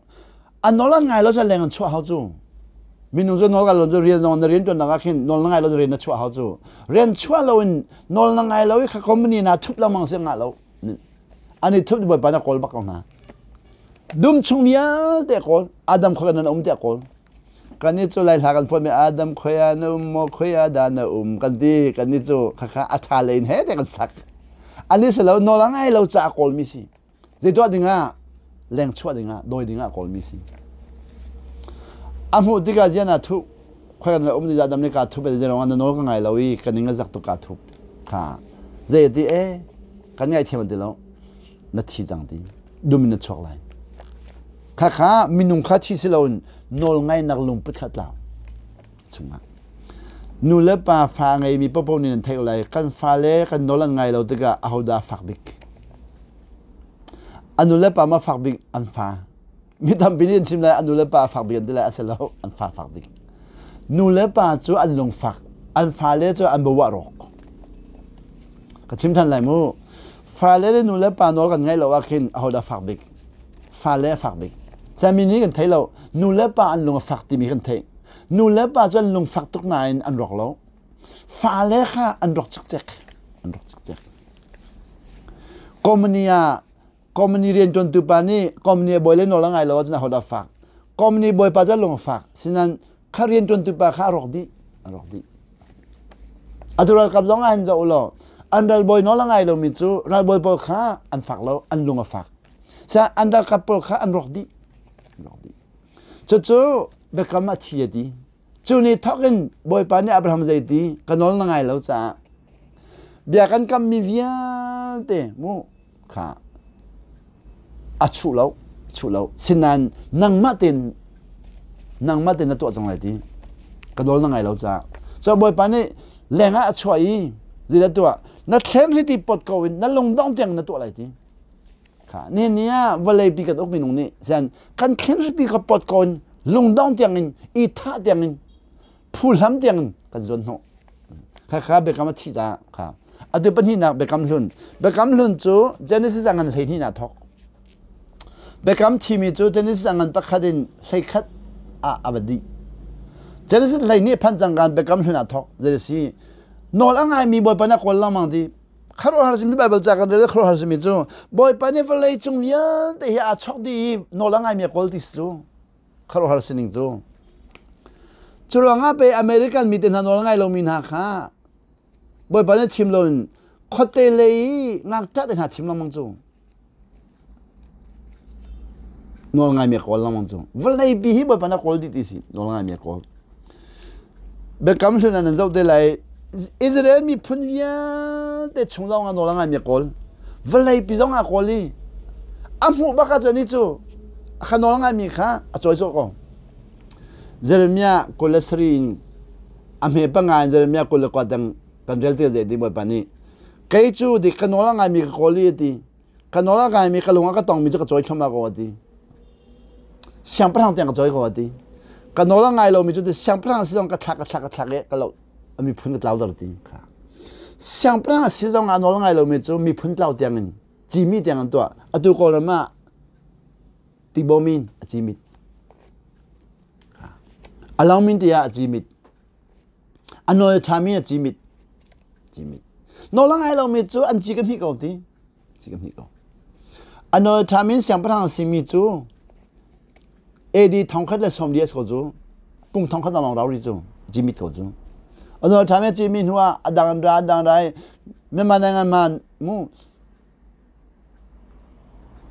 A nawl an ngai lo cu leng an chuah hau cu. Minung cu nawl ngai lo cu rian zong na rian ṭuannak ah khin nawl na ngai lo cu rian na chuah hau cu. Rian chuah lo in nawl na ngai lo i kha company na thup lengmang si ngah lo. An i thup Bawipa na kawl bak ko hna. Dum chung vialte kawl. Adam khoi nan um tiah kawl. Kan i cu lai hla kan phuahmi Adam khoi ah na um maw khoi ah dah na um kan ti kan i cu khakha a ṭha lei in he te kan sak. Ani si lo nawl a ngai lo caah kawlmi si. Zei tuah dingah leng chuah dingah dawi dingah kawlmi si. A hmuh tikah zian ah thuh khoi kan um ni Adam nih kaa thup e zei na nawl ka ngai lo i ka ning a zak tuk kaa thup kha zei ti e kan ngaihthiam an ti lo na thi cang ti dum in na chuak lai khakha minung kha thi si loin nawl ngainak lungput kha tlau chungah nu le pa fa ngeimi popo nih nan theih lai kan fale kan nawl an ngai lo tikah ahodah fak bik a nu le pa ma fak bik an fa mi tampi nih an chim lai an nu le pa fak bik an ti lai a si lo an fa fak bik nu le pa cu an lungfak an fale cu an bawah rawk ka chim than lai mu fale le nu le pa nawl kan ngaih lo ah khin ahodah fak bik? Fale a fak bik. Sami nih kan thei lo. Nu le pa an lung a fak timi kan theih. Nu le pa cu an lung fak tuk nain an rawk lo. Fale kha an rawk cikcek. An rawk cikcek. Company ah company rianṭuantu pa nih company bawi le nawl a ngai lo ahcun ahodah fak. Company bawipa cu a lung a fak. Sinan kha rianṭuantu pa kha a rawk dih. A rawk dih. Atu ralkap zong ah hin zoh u law an ralbawi nawl a ngai lomi cu ralbawi pawl kha an fak lo, an lung a fak. Sa an ralkap pawl kha an rawk dih. An rawk dih. Cucu biakam a thi a ti. Cu ni thawk in Bawipa nih Abraham zei ti ka nawl na ngai lo caah bia kan kammi vialte mu kha a chuh lo chuh lo sinain nangmah tein nangmah tein na tuah cang lai ti ka nawl na ngai lo caah cu Bawipa nih leng ah a chuah i zeidah tuah na thlen hriti pot ko in na lungdong tiang na tuah lai ti Kha ni ni ah vawleipi kan uk minung nih sian kan thlen hripi ka pot ko in lungdong tiang in i thah tiang in phuhlam tiang in kan zuan hnawh. Kha kha biakam a thi caah kha atu pahnihnak biakam hlun biakam hlun cu Genesis a ngan 12 ah thok. Biakam thimi cu Genesis a ngan pakhat in 11 ah a va dih. Genesis 12 phan cang kan biakam hlun ah thok. Zei nawl a ngaimi Bawipa na kawl lengmang ti Khuaruahhar simi Baibal ca kan rel khuaruahhar simi cu Bawipa nih vawlei cung vialte hi aa chok dih i nawl a ngaimi a kawl ti si cu khuaruahhar sining cu. Cu ruangah pe American mi te hna nawl ngai lomi hna kha Bawipa nih thim loin khuate lei i ngakṭah te hna thim lengmang cu. Nawl ngaimi a kawl lengmang cu. Vawleipi hi Bawipa nih a kawl dih ti si. Nawl ngaimi a kawl. Biakam hlun ah nan zoh te lai. Israel miphun vialte chung zong ah nawl a ngaimi a kawl. Vawleipi zong ah a kawl i a hmuh bak ahcun ni cu kha nawl ngaimi kha a cawi cawh ko. Jeremiah 23 in a hme panga in Jeremiah 29 dang kan rel te zei ti Bawipa nih kei cu dik ka nawl a ngaimi ka kawl i a ti ka nawl a ngaimi ka lung a ka tongmi cu ka cawi thluahmah ko a ti siangpahrang tiang ka cawi ko a ti ka nawl a ngai lomi cu siangpahrang si zong ka thlak ka thlak ka thlak i ka lo a miphun ka tlauter ti kha siangpahrang si zong a nawl a ngai lomi cu miphun tlau tiang in cimi tiang an tuah atu kawlram ah tibomin a cimit alawmin tiah a cimit A nawl ṭhami a cimit. Cimit. Nawl a ngai lomi cu an ci ka hmih ko ti. Ci ka hmih ko. A nawl ṭhami siangpahrang a simi cu AD 1040 a si ko cu. Kum 1000 lawng rau ri cu. Cimit ko cu. A nawl ṭhami a cimi hnu ah a dang an ra, a dang ra i myanmar ngai man mu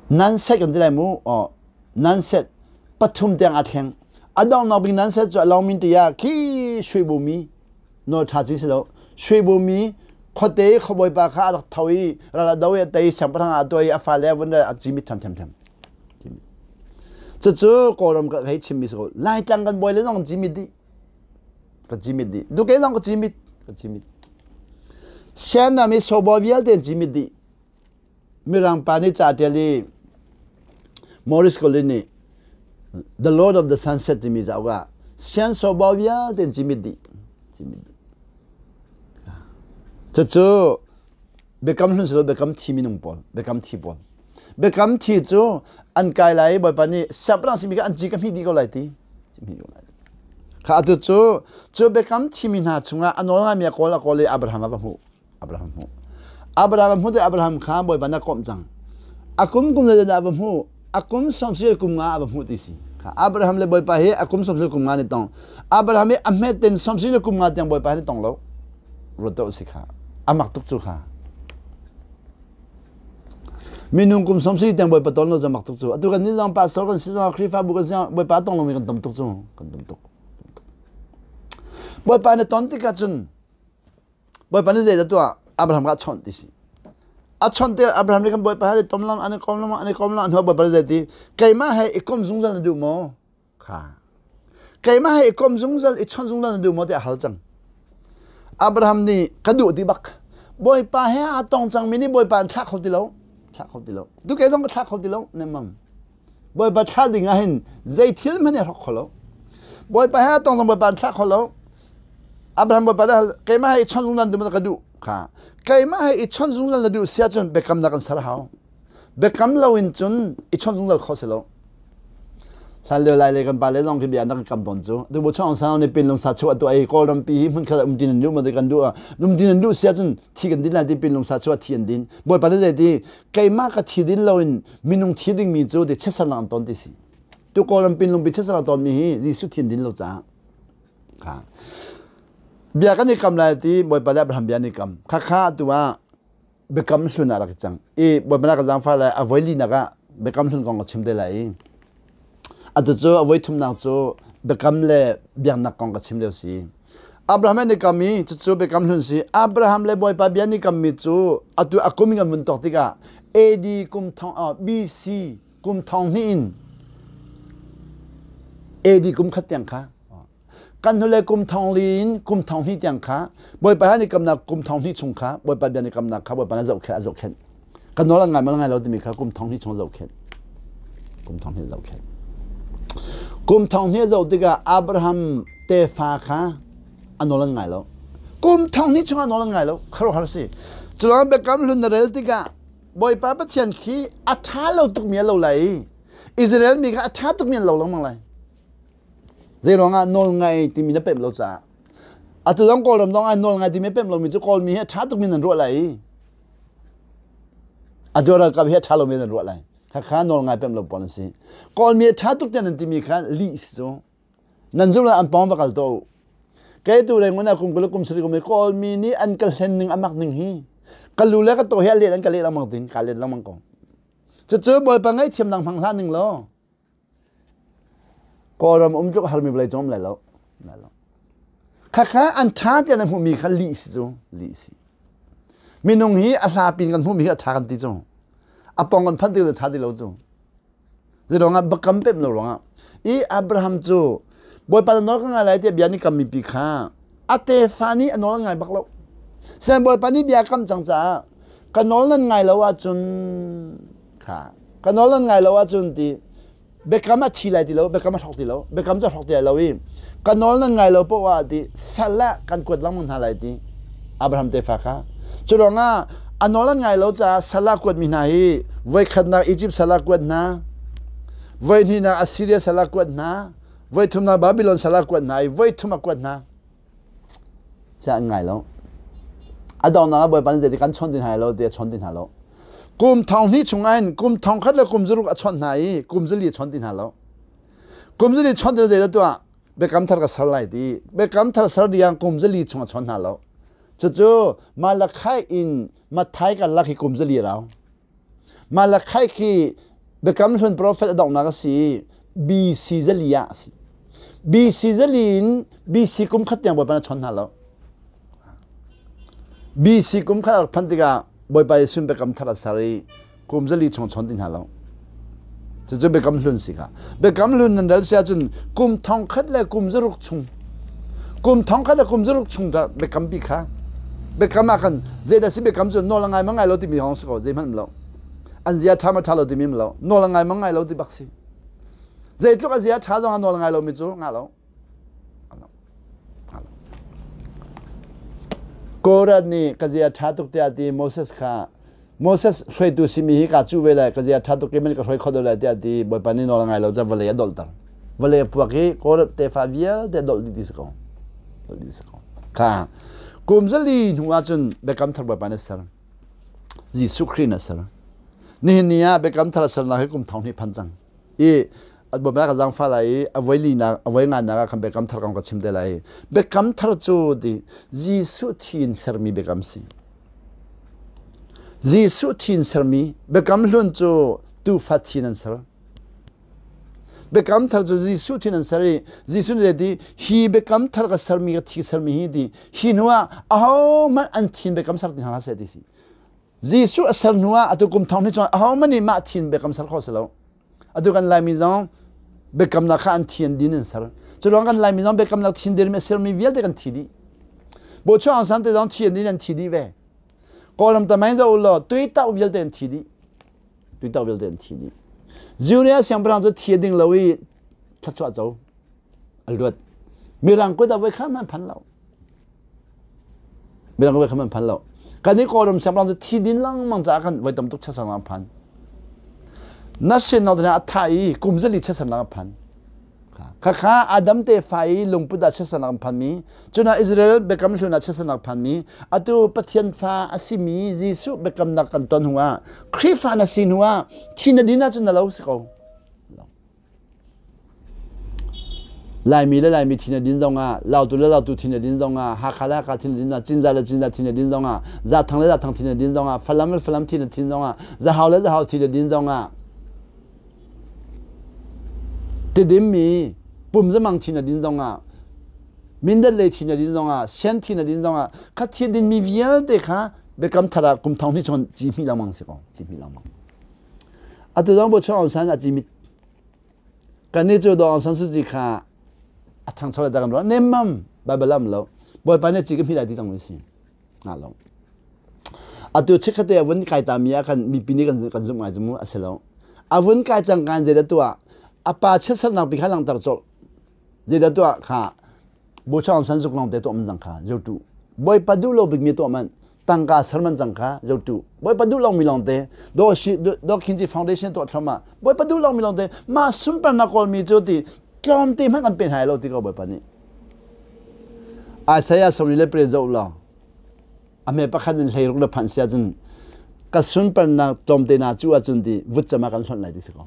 Nan set kan ti lai mu. Aw, nan set pathum tiang aa thleng. A donghnak bik nan set cu a lawng min tiah khi Shwebu mi nawl ṭha ci si lo. Shwebu mi khuate khuabawipa kha a rak tho i ral a do i a tei siangpahrang ah a tuah i a fale a vun a cimit ṭhiamṭhiam. Cucu Kawlram ka hei chimmi si ko. Laitlang kan bawi le zong cimit dih. Ka cimit dih. Duke zong ka cimit. Ka cimit. Sianam i sobaw vialte an cimit dih. Mirang pa nih ca ṭial i Morris Collin nih The Lord of the Sunset timi cauk ah sian sobaw vialte an cimit dih. Cimit dih. Cucu biakam hlun si lo biakam thi minung pawl, biakam thi pawl. Biakam thi cu an kai lai i Bawipa nih siangpahrang simi kha an ci ka hmih dih ko lai ti. Ci hmih ko lai. Kha atu cu cu biakam thimi hna chungah a nawl ngaimi a kawl a kawl i Abraham a va hmuh. Abraham hmuh. Abraham a hmuh te Abraham kha Bawipa na komh cang. A kum kum le a va hmuh. A kum sawmsarih kum nga a va hmuh ti si. Kha Abraham le Bawipa hi a kum sawmsarih kum nga ni tong. Abraham hi a hmet ten sawmsarih kum nga tiang Bawipa hi ni tong lo. Ruat to si kha. Amak tuk cu kha. Minung kum sawmsarih tiang Bawipa ton lo cu mak tuk cu. Atu kan ni zong pastor kan si zong Khrihfabu kan si zong Bawipa tong lomi kan tam tuk cu. Kan tam tuk. Bawipa na ton tikah cun Bawipa nih zeidah tuah Abraham kha a chawnh ti si. A chawnh te Abraham nih kan Bawipa he tom lam an i kom lam an i kom lam hnu Bawipa nih zei ti keimah he i kom zungzal na duh maw? Kha. Keimah he i kom zungzal i chawnh zungzal na duh maw tiah a hal cang. Abraham nih ka duh ti bak. Bawipa he aa tong cangmi nih Bawipa an thlah kho ti lo. Thlah kho ti lo. Tu kei zong ka thlah kho ti lo. Nemam. Bawipa thlah ding ah hin zei thil hmanh i hrok kho lo. Bawipa he tong zong Bawipa an thlah kho lo. Abraham Bawipa nih keimah he i chawnh zungzal na ka duh kha. Keimah he i chawnh zungzal na duh si ahcun biakamnak kan ser hau. Biakam lo in cun i chawnh zungzal kho si lo. Hlan lio lai le kan pa le zong khi bia na kan kam tawn cu. Tu bu chong sang ni pin lung sa chuah tu ai Kawlram pi hi hmun khat um tin an duh ma kan duh um tin an duh sia cun thi kan din lai ti pin lung sa chuah thi an din. Bawipa ne zei ti keimah ka thi din lo in minung thi ding mi cu ti chesan lang ton ti si. Tu Kawlram pin lung pi chesan lang ton mi hi Jesuh thi an din lo caah. Kha. Bia kan i kam lai ti Bawipa le Abraham bia an i kam. Kha kha tu ah biakam hlun ah rak i cang i Bawipa ka zaangfah lai a voi linak ah biakam hlun kong ka chim te lai i atu cu a voi thumnak cu biakam le biaknak kong ka chim lio si. Abraham nih kam i cucu biakam hlun si. Abraham le Bawipa bia nih kammi cu atu a kum in kan vun tawk tikah AD kum thong BC kum thong hnih in AD kum khat tiang kha Kan hnulei kum thong li in kum thong hnih tiang kha Bawipa he an i kamnak kum thong hnih chung kha Bawipa bia an i kamnak kha Bawipa nih zohkhenh a zohkhenh. Kan nawl an ngai maw ngai lo timi kha kum thong hnih chung a zohkhenh. Kum thong hnih a zohkhenh. Kum thong hnih a zoh tikah Abraham tefa kha a nawl an ngai lo. Kum thong hnih chung a nawl an ngai lo. Khuaruahhar si. Curuang biakam hlun na rel tikah Bawipa Pathian khi a ṭha lo tukmi a lo lai i Israel mi kha a ṭha tukmi an lo lengmang lai. Zeiruangah nawlngai timi na pemh lo caah. Atu zong Kawlram zong ah nawlngai timi pemh lomi cu Kawlmi hi a ṭha tukmi nan ruah lai i atu ralkap hi a ṭha lomi nan ruah lai. Khakha nawlngai pemh lo pawl an si. Kawlmi a ṭha tuk tiah nan timi kha lih si cu. Nan zumh an pawng va kal tuah u. Kei tu reng kum 20 kum 30 kum Kawlmi nih an ka hlen ning a mak ning hi. Ka lu le ka taw hi a let an ka leh lengmang tin ka let lengmang ko. Cucu Bawipa ngaihthiamnak hmang hlah ning law Kawlram um tluk harmi vawlei cung um lai lo. Khakha an ṭha tiah na hmuhmi kha lih si cu lih si. Minung hi a hla pin kan hmuhmi hi a ṭha kan ti cu. A pong kan phanh tik ṭha ti lo cu. Zeiruangah bakam pem lo ruangah i Abraham cu Bawipa na nawl ka ngai lai tiah bia nih kam mipi kha a tefa nih a nawl ngai bak lo. Sian Bawipa nih bia kam cang caah ka nawl nan ngai lo ahcun kha ka nawl nan ngai lo ahcun ti biakam a thi lai ti lo biakam a hrawk ti lo biakam cu a hrawk ti lai lo i ka nawl nan ngai lo poah ah ti sal ah kan kuat lengmang hna lai ti Abraham tefa kha cu ruangah a nawl an ngai lo caah sal ah kuatmi hna hi voikhatnak Egypt sal ah kuat hna voihnihnak Assyria sal ah kuat hna voithumnak Babylon sal ah kuat hna i voithum a kuat hna Chiah an ngai lo. A donghnak ah Bawipa nih zeiti kan chawnh ti hna lo ti a chawnh ti hna lo. Kum thong hnih chung ah hin kum thong khat le kum zaruk a chawnh hna i kum zali a chawnh ti hna lo. Kum zali chawnh ti zei tuah biakam thar ka ser lai ti biakam thar ser diang kum zali chung a chawnh hna lo. Cucu Malachi in Matthai kan lak hi kum zali rau. Malachi khi Biakam Hlun profet a donghnak a si i BC zali ah a si. BC zali in BC kum khat tiang Bawipa na chawn hna lo. BC kum khat a rak phanh tikah Bawipa Jesuh biakam thar a ser i kum zali chung chawn ti hna lo. Cucu Biakam Hlun si kha. Biakam Hlun nan rel si ahcun kum thong khat le kum zaruk chung kum thong khat le kum zaruk chung ta biakam pi kha biakam ah khan zeidah si biakam cu nawl a ngai ma ngai lo timi hong si ko zeihmanh lo an zia ṭha ma ṭha lo timi lo nawl a ngai ma ngai lo ti bak si zeitluk a zia ṭha zong a nawl a ngai lomi cu ngah lo Korah nih ka zia ṭha tuk tiah ti Moses kha Moses hruaitu simi hi kaa cuh ve lai ka zia ṭha tuk i ka hruai kho lai tiah ti Bawipa nih nawl a ngai lo ca vawlei a dolhter. Vawlei a puak i Korah tefa vialte a dolh dih ti si ko. Dolh dih si ko. Kha kum zali hnu ah cun biakam thar Bawipa nih a ser. Jesuh Khrih nih a ser. Nihin ni ah biakam thar a sernak hi kum thong hnih phan cang. I Bawipa ka zaangfah lai i a voi linak a voi ngannak ah khan biakam thar kong ka chim te lai. Biakam thar cu ti Jesuh thi in sermi biakam si. Jesuh thi in sermi biakam hlun cu tuufa thi in an ser. Biakam thar cu Jesuh thi in an ser i Jesuh nih ti hi biakam thar ka sermi ka thi sermi hi ti hi hnu ah ahohmanh an thin biakam ser ti hna hlah seh ti si. Jesuh a ser hnu ah atu kum thong hnih cun ahohmanh nih mah thin biakam ser khawh si lo. Atu kan Laimi zong biakamnak kha an thi an din an ser. Cu ruang kan Laimi zong biakamnak thin dir mi a sermi vialte kan thi dih. Bochuak Aung San te zong thi an din an thi dih ve. Kawlram tamain zo law tuitauh vialte an thi dih. Tuitauh vialte an thi dih. Judea siangpahrang cu thi a ding lo i thluachuah co a luat. Mirang kut ah voi kha man phan lo. Mirang voi kha man phan lo. Kan i Kawlram siangpahrang cu thi din lengmang caah khan voi tam tuk chasan lang phan. Na sin no a tha i kum zali chasan lang phan. Khakha Adam tefa i lungput ah chiatsernak an phanmi, cunah Israel biakam hlun ah chiatsernak phanmi, atu Pathian fa a simi Jesuh biakamnak kan ton hnu ah, Khrihfa na si hnu ah, thi na din ahcun na lo si ko. Laimi le Laimi thi na din zong ah, Lautu le Lautu thi na din zong ah, Hakha le Hakha thi na din zong ah, Cinzah le Cinzah thi na din zong ah, Zathang le Zathang thi na din zong ah, Falam le Falam thi na din zong ah, Zahau le Zahau thi na din zong ah, Tidim mi pum zamang thi na din zong ah Mindat lei thi na din zong ah Sian thi na din zong ah kha thi din mi vialte kha biakam thar ah kum thong hnih chung ci hmi lengmang si ko ci hmi lengmang. Atu zong Bo Chuang Aung San a ci mit kan nih cu Daw Aung San Suu Kyi kha a thangcho le kan ruah nemmam Bible am lo Bawipa nih ci ka hmi lai ti cang mi si. Nga lo. Atu chikkhatte a vun kai ta mi ah khan mipi nih kan kan zumh ngai cu mu a si lo. A vun kai cang kan zeidah tuah a pa chiatsernak pi kha langhter colh. Zeidah tuah kha Buchang san zuk long te tuah man cang kha zotu. Bawipa duh lo bik mi tuah man tangka ser man cang kha zotu. Bawipa duh lo mi long te do shi do khinji foundation tuah thlama Bawipa duh lo mi long te ma sunparnak kawl mi cu ti tlawm te hmanh kan pe hna lo ti ko Bawipa nih. Isaiah sawmli le pariat zoh law a hme pakhat in hleiruk le phanh sia cun ka sunparnak tlawmte na cu ahcun ti vutcam ah kan hlonh lai ti si ko.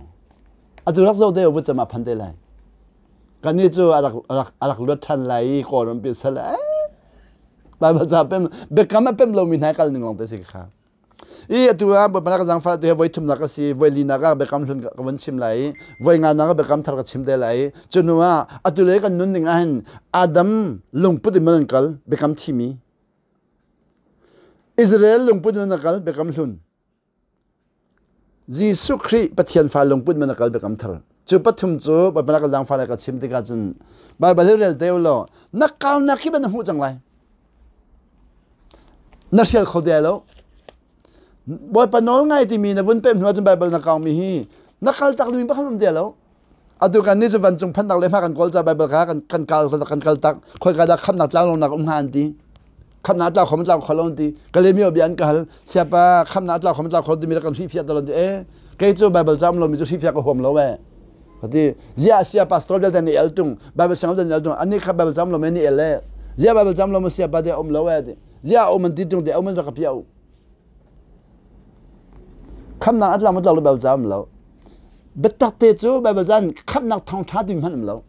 Atu rak zoh te vutcam ah phan te lai. Kannih cu a rak a rak luat ṭhan lai i Kawlram pi sal Bible ca pem biakam a pem lomi hna kal ning lawng te si kha. I atu ah Bawipa ka zaangfah tu hi voi thumnak a si, voi linak ah biakam hlun ka vun chim lai i voi nganak ah biakam thar ka chim te lai i cu hnu ah atu le kan nun ning ah hin Adam lungput in man kal biakam thimi Israel lungput in kal biakam hlun Jesuh Khrih Pathian fa lungput man kal biakam thar cu pathum cu Bawipa ka zaangfah le ka chim tikah cun Baibal hi rel te u law na kaunak hi ban na hmuh cang lai na hrial kho te lo Bawipa nawl ngai timi na vun pem hnu ahcun Baibal na kaumi hi na kal tak ding pakhat um te lo. Atu kan nih cu vancung phannak le hma kan kawl ca Baibal kha kan kan kal kan kal tak khoi ka dah khamnak tlang longnak um hnga an ti. Khamnak tlau khom tlau kho lo an ti. Kalemi bia an ka hal siapa khamnak tlau khom tlau kho timi kan hrifiah to ti e kei cu Baibal cam lo mi cu hrifiah ka huam lo e. Kati zia sia pastor vialte ni el tung Bible sang vialte ni el tung ani kha Bible cam lo me ni el e zia Bible cam lo ma siapa de um lo e ti zia um an ti tung de um an rak ka piau Khamnak a tlam a tlo Baibal ca um lo. Biatak te cu Baibal ca in khamnak thawngṭha timi hmanh um lo.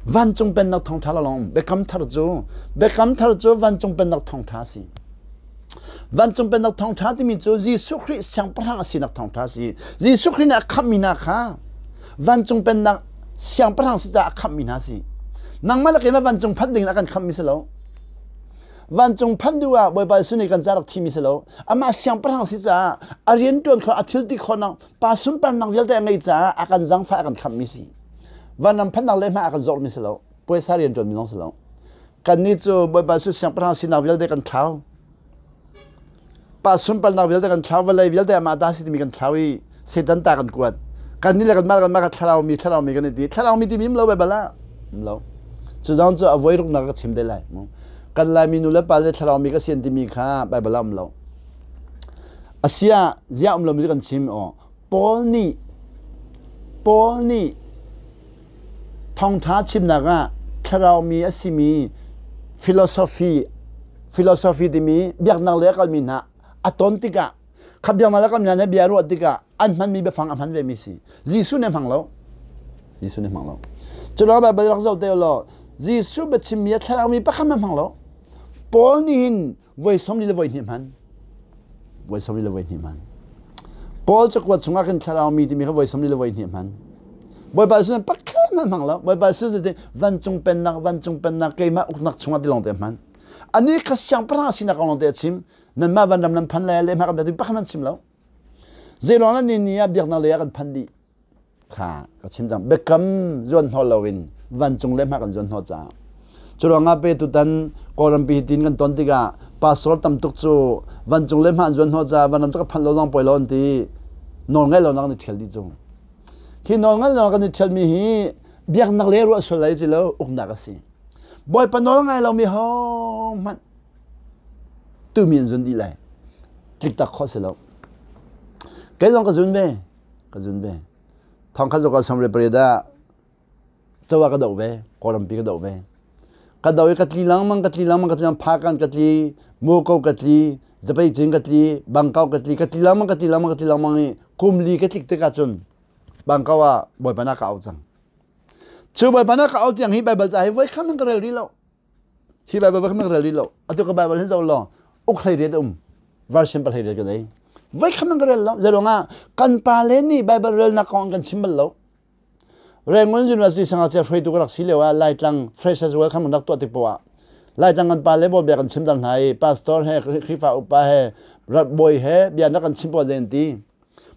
Vancung pennak thawngṭha lawng um. Biakam thar cu Biakam thar cu vancung pennak thawngṭha a si. Vancung pennak thawngṭha timi cu Jesuh Khrih siangpahrang a sinak thawngṭha a si. Jesuh Khrih nih a khamhmi hna kha vancung pennak siangpahrang si caah a khamhmi hna a si. Nangmah le keimah vancung phanh ding in a kan khamhmi si lo. Vancung phanh duh ah Bawipa Jesuh nih kan ca rak thimi si lo. Amah siangpahrang si caah a rianṭuan kho a thil ti khawhnak pa sunparnak vialte a ngei caah a kan zangfah a kan khamhmi si. Vanram phanhnak le hma a kan zormi si lo. Puaisa rianṭuanmi zong si lo. Kannih cu Bawipa Jesuh siangpahrang sinak vialte kan thlau. Pa sunparnak vialte kan thlau, vawlei vialte amah ta si timi kan thlau i Satan ta kan kuat. Kannih le kanmah kanmah ka thlarau mi thlarau mi kan i ti. Thlarau mi timi um lo Baibal ah. Um lo. Cu zong cu a voi ruknak ka chim te lai. Kan Laimi nu le pa le thlarau mi ka sian timi kha Baibal ah um lo. Asia zia um lomi kan chim aw. Paul nih Paul nih thawngtha chimnak ah thlarau mi a simi philosophy philosophy timi biaknak le a kalmi hna a ton tikah kha biaknak le kalmi hna nih bia ruah tikah an hmanmi biafang a hman vemi si. Jesuh nih hmang lo. Jesuh nih hmang lo. Cu lawng Baibal rak zoh te law Jesuh biachimmi a thlarau mi pakhat hmanh hmang lo. Paul nih hin voi 42 le voi hnih hman. Voi 42 le voi hnih hman. Paul cakuat chungah khin thlarau mi timi kha voi 42 le voi hnih hman. Bawipa Jesuh nih pakhat hmanh hmang lo. Bawipa Jesuh cu vancung pennak, vancung pennak keimah uknak chungah ti lawng te hman. Ani kha siangpahrang sinak kong lawng te a chim. Nanmah vanram nan phan lai le hma kan ti pakhat hmanh chim lo. Zeiruang ah ni ni ah biaknak lei ah kan phan dih. Kha ka chim cang. Biakam zuan hnawh loin vancung le hma kan zuan hnawh caah. Cu ruangah pe tutan Kawlrampi hi tin kan ton tikah pastor tam tuk cu vancung le hma an zuan hnawh caah vanram cu ka phanh lo zong poi lo an ti. Nawl ngai lo nak an i ṭhial dih cu. Hi nawl ngai lo kan i ṭhialmi hi biaknak le ruah sual lai ci lo uknak a si. Bawipa nawl ngai lomi hohmanh tumi an zun dih lai. Tlik tak khawh si lo. Kei zong ka zun ve. Ka zun ve. Thong khat zong ka 28 ah. Cawa ka doh ve, Kawlrampi ka doh ve. Ka do i ka tli lengmang, ka tli lengmang, ka tli lengmang, Phakan ka tli, Muko ka tli, Zapeicin ka tli, Bangkok ka tli, ka tli lengmang, ka tli lengmang, ka tli lengmang i kum li ka tlik tikah cun Bangkok ah Bawipa na ka auh cang. Cu Bawipa na ka auh tiang hi Baibal ca hi voi khat hmanh ka rel rih lo. Hi Baibal voi khat hmanh ka rel rih lo. Atu ka Baibal hi zoh law uk hlei riat um version pa hlei riat ka nei. Voi khat hmanh ka rel lo. Zeiruangah kan pa le nih Baibal relnak kong an kan chim bal lo. Rangoon University sangachia hruaitu ka rak si lio ah Laitlang Freshers Welcome kan rak tuah tik poah ah Laitlang kan pa le bawi bia kan chim ter hna i pastor he Khrihfa upa he bawi he bia na kan chim poah zei an ti.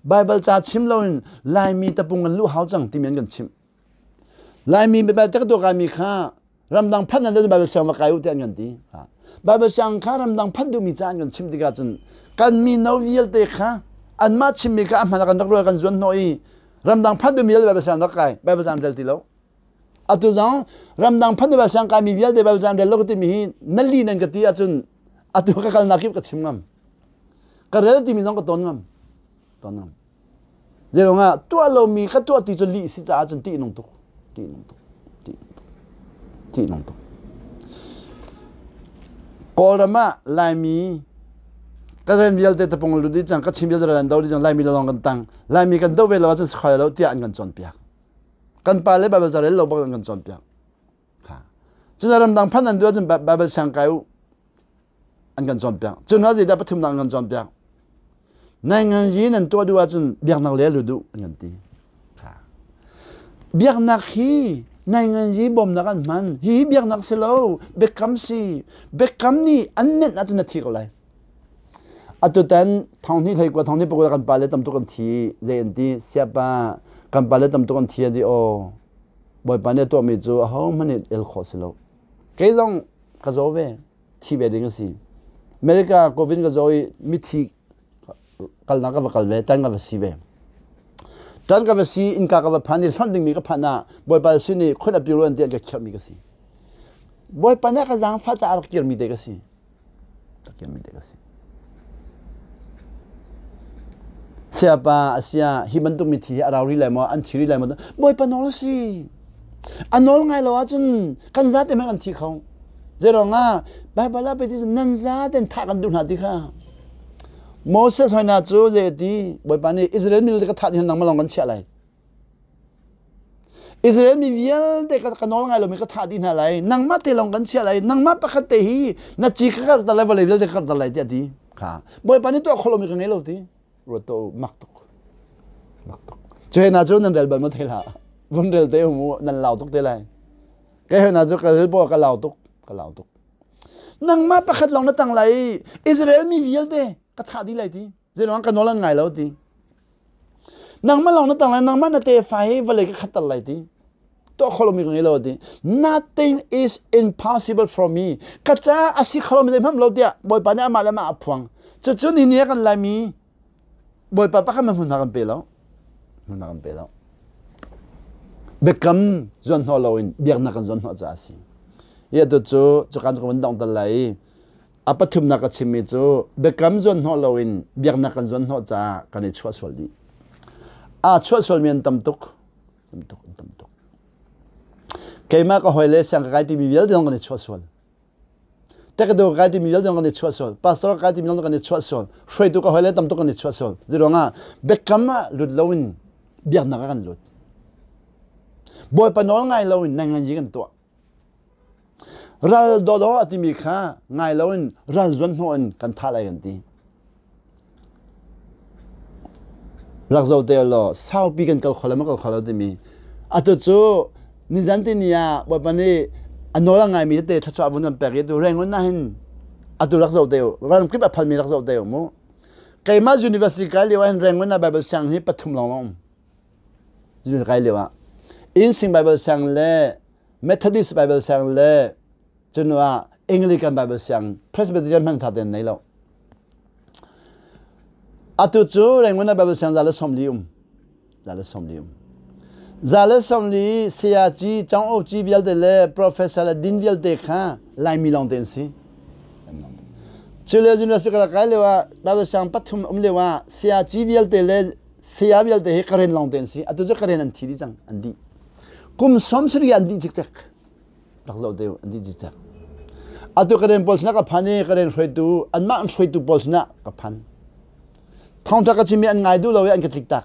Bible ca chim loin Laimi tapung kan luh hau cang timi an kan chimh. Laimi bible te ka tuah kaimi kha ramdang phanh an Bible siang va kai u tiah an kan ti. Bible siang kha ramdang phanh duhmi ca an kan chimh tikah cun kan mino vialte kha anmah chimmi kha a hman ah kan rak rual kan zuan hnawh i ramdang phanh duhmi vialte Bible siang rak kai Bible caan rel ti lo. Atu zong ramdang phanh Bible siang kaimi vialte Bible caan rel lo ka timi hi na li nan ka ti ahcun atu ka kalnak kip ka chim ngam. Ka rel timi zong ka ton ngam. Ton ngam. Zeiruangah tuah lomi ka tuah ti cu lih si caah cun ṭihnung tuk. Ṭihnung tuk. Ṭihnung tuk. Ṭihnung tuk. Kawlram ah Laimi ka rian vialte tapung lut dih cang, ka Chin vialte kan do dih cang, Laimi lawng kan tang. Laimi kan do ve lo ahcun si kho lo tiah an kan cawnpiak. Kan pa le Bible ca rel lo bak an kan cawnpiak. Cun ramdang phan an duh ahcun Bible siang kai u. an kan cawnpiak. Cu hna zeidah pathumnak an kan cawnpiak? Naingan yi nan tuah duh ahcun biaknak le lu duh an kan ti. Biaknak hi naingan yi bawmnak an hman. Hi biaknak si lo, biakam si. Biakam nih an nenh ahcun na thi ko lai. Atutan thong hnih hlei kua thong hnih pakua kan pale tam tuk an thi zei an ti siapa kan pale tam tuk an thi an ti aw bawipa nih a tuahmi cu ahohmanh nih el khawh si lo kei zong ka zaw ve thi ve ding a si America covid ka zaw i mithi kalnak ka va kal ve tan ka va si ve tan ka va si innka ka va phan i hlonh dingmi ka phan ah bawipa sin i khon a piru an ti an ka khirhmi ka si bawipa nih ka zaangfah caah rak kirmi te ka si rak kirmi te ka si Siapa asia hi bantuk mithi hi a rau rih lai maw an thi rih lai maw Bawipa nawl a si a nawl ngai lo ahcun kan zate hmanh kan thi kho zeiruangah Baibal ah pei ti nan zaten thah kan duh hna ti kha Moses hoina cu zei a ti Bawipa nih Israel mi ka thah ding nangmah lawng kan chiah lai Israel mi vialte ka nawl ngai lomi ka thah dih hna lai nangmah te lawng kan chiah lai nangmah pakhat te hi na ci ka karh lai vawlei vialte ka karh lai tiah ti kha Bawipa nih tuah kho lomi ka ngei lo ti ruat to mak tuk mak tuk cu hna cu nan rel bal ma thei hlah vun rel te mu nan lau tuk te lai kei hna cu ka rel bo ka lau tuk ka lau tuk nangmah pakhat lawng na tang lai Israel mi vialte ka thah dih lai ti zeiruang ka nawl an ngai lo ti nangmah lawng na tang lai nangmah na tefa hi vawlei ka khatter lai ti tuah kho lomi ka ngei lo ti nothing is impossible for me ka ca a si kho lomi zeihmanh lo tiah bawipa nih amah le amah a phuang cucu ni ni kan laimi bawipa pakhat hmanh hmunhma kan pe lo hmunhma kan pe lo biakam zuan hnawh loin biaknak kan zuan hnawh caah a si hi atu cu cukan cu ka vun dong tal lai A pathumnak a chimmi cu biakam zuanhnawh loin biaknak kan zuanhnawh caah kan i chuahsual dih. Aa chuahsualmi an tam tuk. Tam tuk, an tam tuk. Keimah ka hawi le siang ka kai timi vialte zong kan i chuahsual. Tekado ka kai timi vialte zong kan i chuahsual. Pastor ka kai timi zong kan i chuahsual. Hruaitu ka hawi le tam tuk kan i chuahsual. Zeiruangah biakam ah lut loin biaknak ah kan lut. Bawipa nawl ngai loin nang ngan yi kan tuah. Ral dawdaw a timi kha ngai loin ral zuan hnawh in kan thah lai kan ti. Rak zo te law saupi kan kal kho lo ma kal kho lo timi. Atu cu nizan ti ni ah Bawipa nih a nawl a ngaimi tete thluachuah vun kan pek i tu Rangoon ah hin atu rak zoh te u ram kip a phalmi rak zoh te u mu. Keimah university kai lio ah hin Rangoon ah Bible siang hi pathum lawng um. University kai lio ah Innsing Bible siang le Methodist Bible siang le cunu ah Anglican Bible siang Presbyterian hmanh tha ten nei lo. Atu cu Rangoon ah Bible siang za le 40 um. Za le 40 um. Za le 40 sayaci, cang-oci vialte le professor le din vialte kha Laimi lawng te an si. Cu le university ka kai lio ah Bible siang pathum um lio ah sayaci vialte le saya vialte hi Karen lawng te an si. Atu cu Karen an thi dih cang, an dih. Kum 70 an dih cikcek. Rak zoh te an dih cikcek. Atu Karen pawl sinah ka phan i Karen hruaitu anmah an hruaitu pawl sinah ka phan. Thawngtha ka chimmi an ngai duh lo i an ka tlik tak.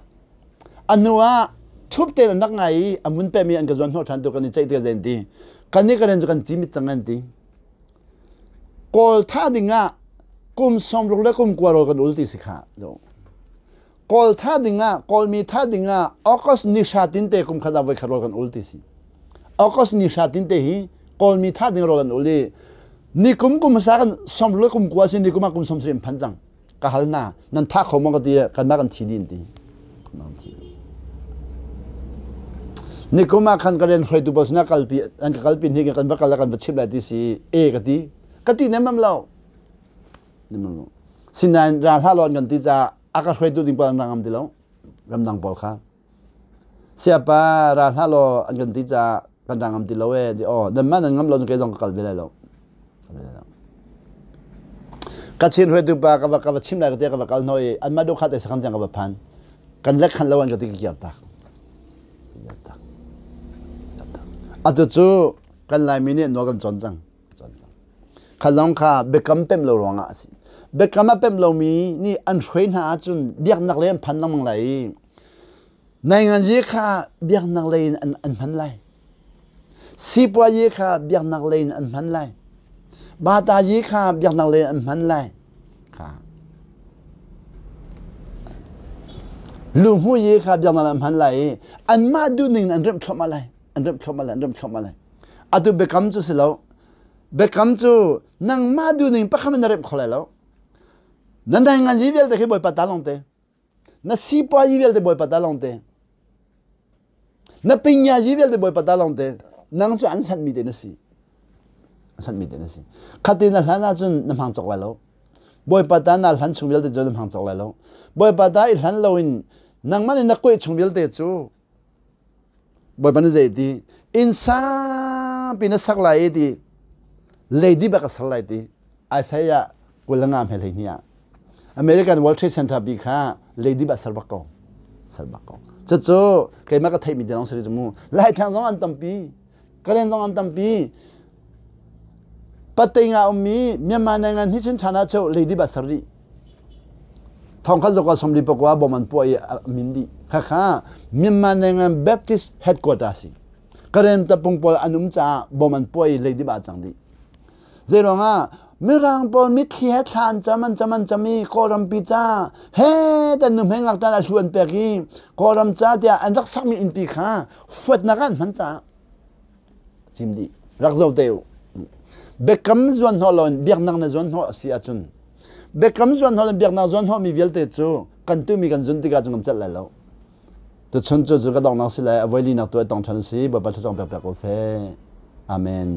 A hnu ah thup tein an rak ngai i a mun pehmi an ka zuan hnawh ṭhan tu kan i ceih te zen ti. Kan nih Karen cu kan cimit cang an ti. Kawl thah ding ah kum 60 le kum kua rawl kan ul ti si kha. Kawl thah ding ah Kawlmi thah ding ah August ni hra tin te kum khat ah voi khat rawl kan ul ti si. August ni hra tin te hi Kawlmi thah ding rawl an ul i ni kum kum hmasa kan 60 le kum kua si ni kum ah kum 70 in phan cang. Ka hal hna nan thah kho maw ka ti kanmah kan thi din ti. Ni kum ah khan ka rian hruaitu pawl sinah kalpi an ka kalpi hni kan va kal kan va chimh lai ti si e ka ti. Ka ti nemam lo. Nemam lo. Sinain ra hlah law an kan ti caah a ka hruaitu ding pawl an ra ngam ti lo. Ramdang pawl kha. Siapa ra hlah law an kan ti caah kan ra ngam ti lo e ti aw nanmah nan ngam lo cun kei zong ka kal ve lai lo. Kachin hruaitu pa ka va ka va chim lai ka ti ka va kal hnaw i anmah duh khat sakhan tiang ka va phan. Kan lek khan lo an ka ti ka kiar tak. Tak. Atu cu kan Laimi nih nawl kan cawn cang. Cawn cang. Kha zong kha biakam pemh lo ruangah a si. Biakam a pemh lomi nih an hruai hna ahcun biaknak lei an phan lengmang lai i nainganzi kha biaknak lei in an hman lai. Sipuayi kha biaknak lei in an hman lai. Batayi kha biaknak lei in an hman lai. Kha. Luhmuyi kha biaknak lei an hman lai i anmah duhning in an remh thluahmah lai. An remh thluahmah lai. An remh thluahmah lai. Atu biakam cu si lo. Biakam cu nangmah duhning pakhat in na remh kho lai lo. Na nainganzi vialte khi Bawipa ta lawng te. Na sipuayi vialte Bawipa ta lawng te. Na pingyayi vialte Bawipa ta lawng te. Nang cu an hlanhmi te na si. An hlanhmi te na si. Khati na hlan ahcun na hmang cawk lai lo. Bawipa ta na hlan chung vialte cu na hmang cawk lai lo. Bawipa ta i hlan loin nangmah nih na kueh chung vialte cu Bawipa nih zei ti inn sangpi na sak lai i ti lady bak a ser lai ti Isaiah 25 hme 12 ah American World Trade Center bi kha lady bak ser bak ko ser bak ko cucu keimah ka theihmi te lawng si cu mu Laitlang zong an tampi Karen zong an tampi Pateng ah ummi Myanmar nangan hi cun ṭhan ah cheu lady bak ser rih thongkhat zokwa somli pakua bom an puah i min dih khakha Myanmar nangan Baptist headquarter si Karen tapung pawl an um caah bom an puah i lady bak cang dih Zeiruangah Mirang pawl mitthli he thla an cam an cam an cam i Kawlrampi ca he tan nu hmei ngaktan a hlu an pek i Kawlram ca tiah an rak sakmi innpi kha huatnak ah an hman caah cim dih rak zo te u biakam zuan hnawh lo in biaknak na zuan hnawh a si ahcun biakam zuan hnawh in biaknak zuan hnawh mi vialte cu kan tumi kan zun tikah cun kan celh lai lo tuchun cu cu ka donghnak si lai a voi linak tu ai tong ṭhan si Bawipa thluachuah pek pek ko seh amen.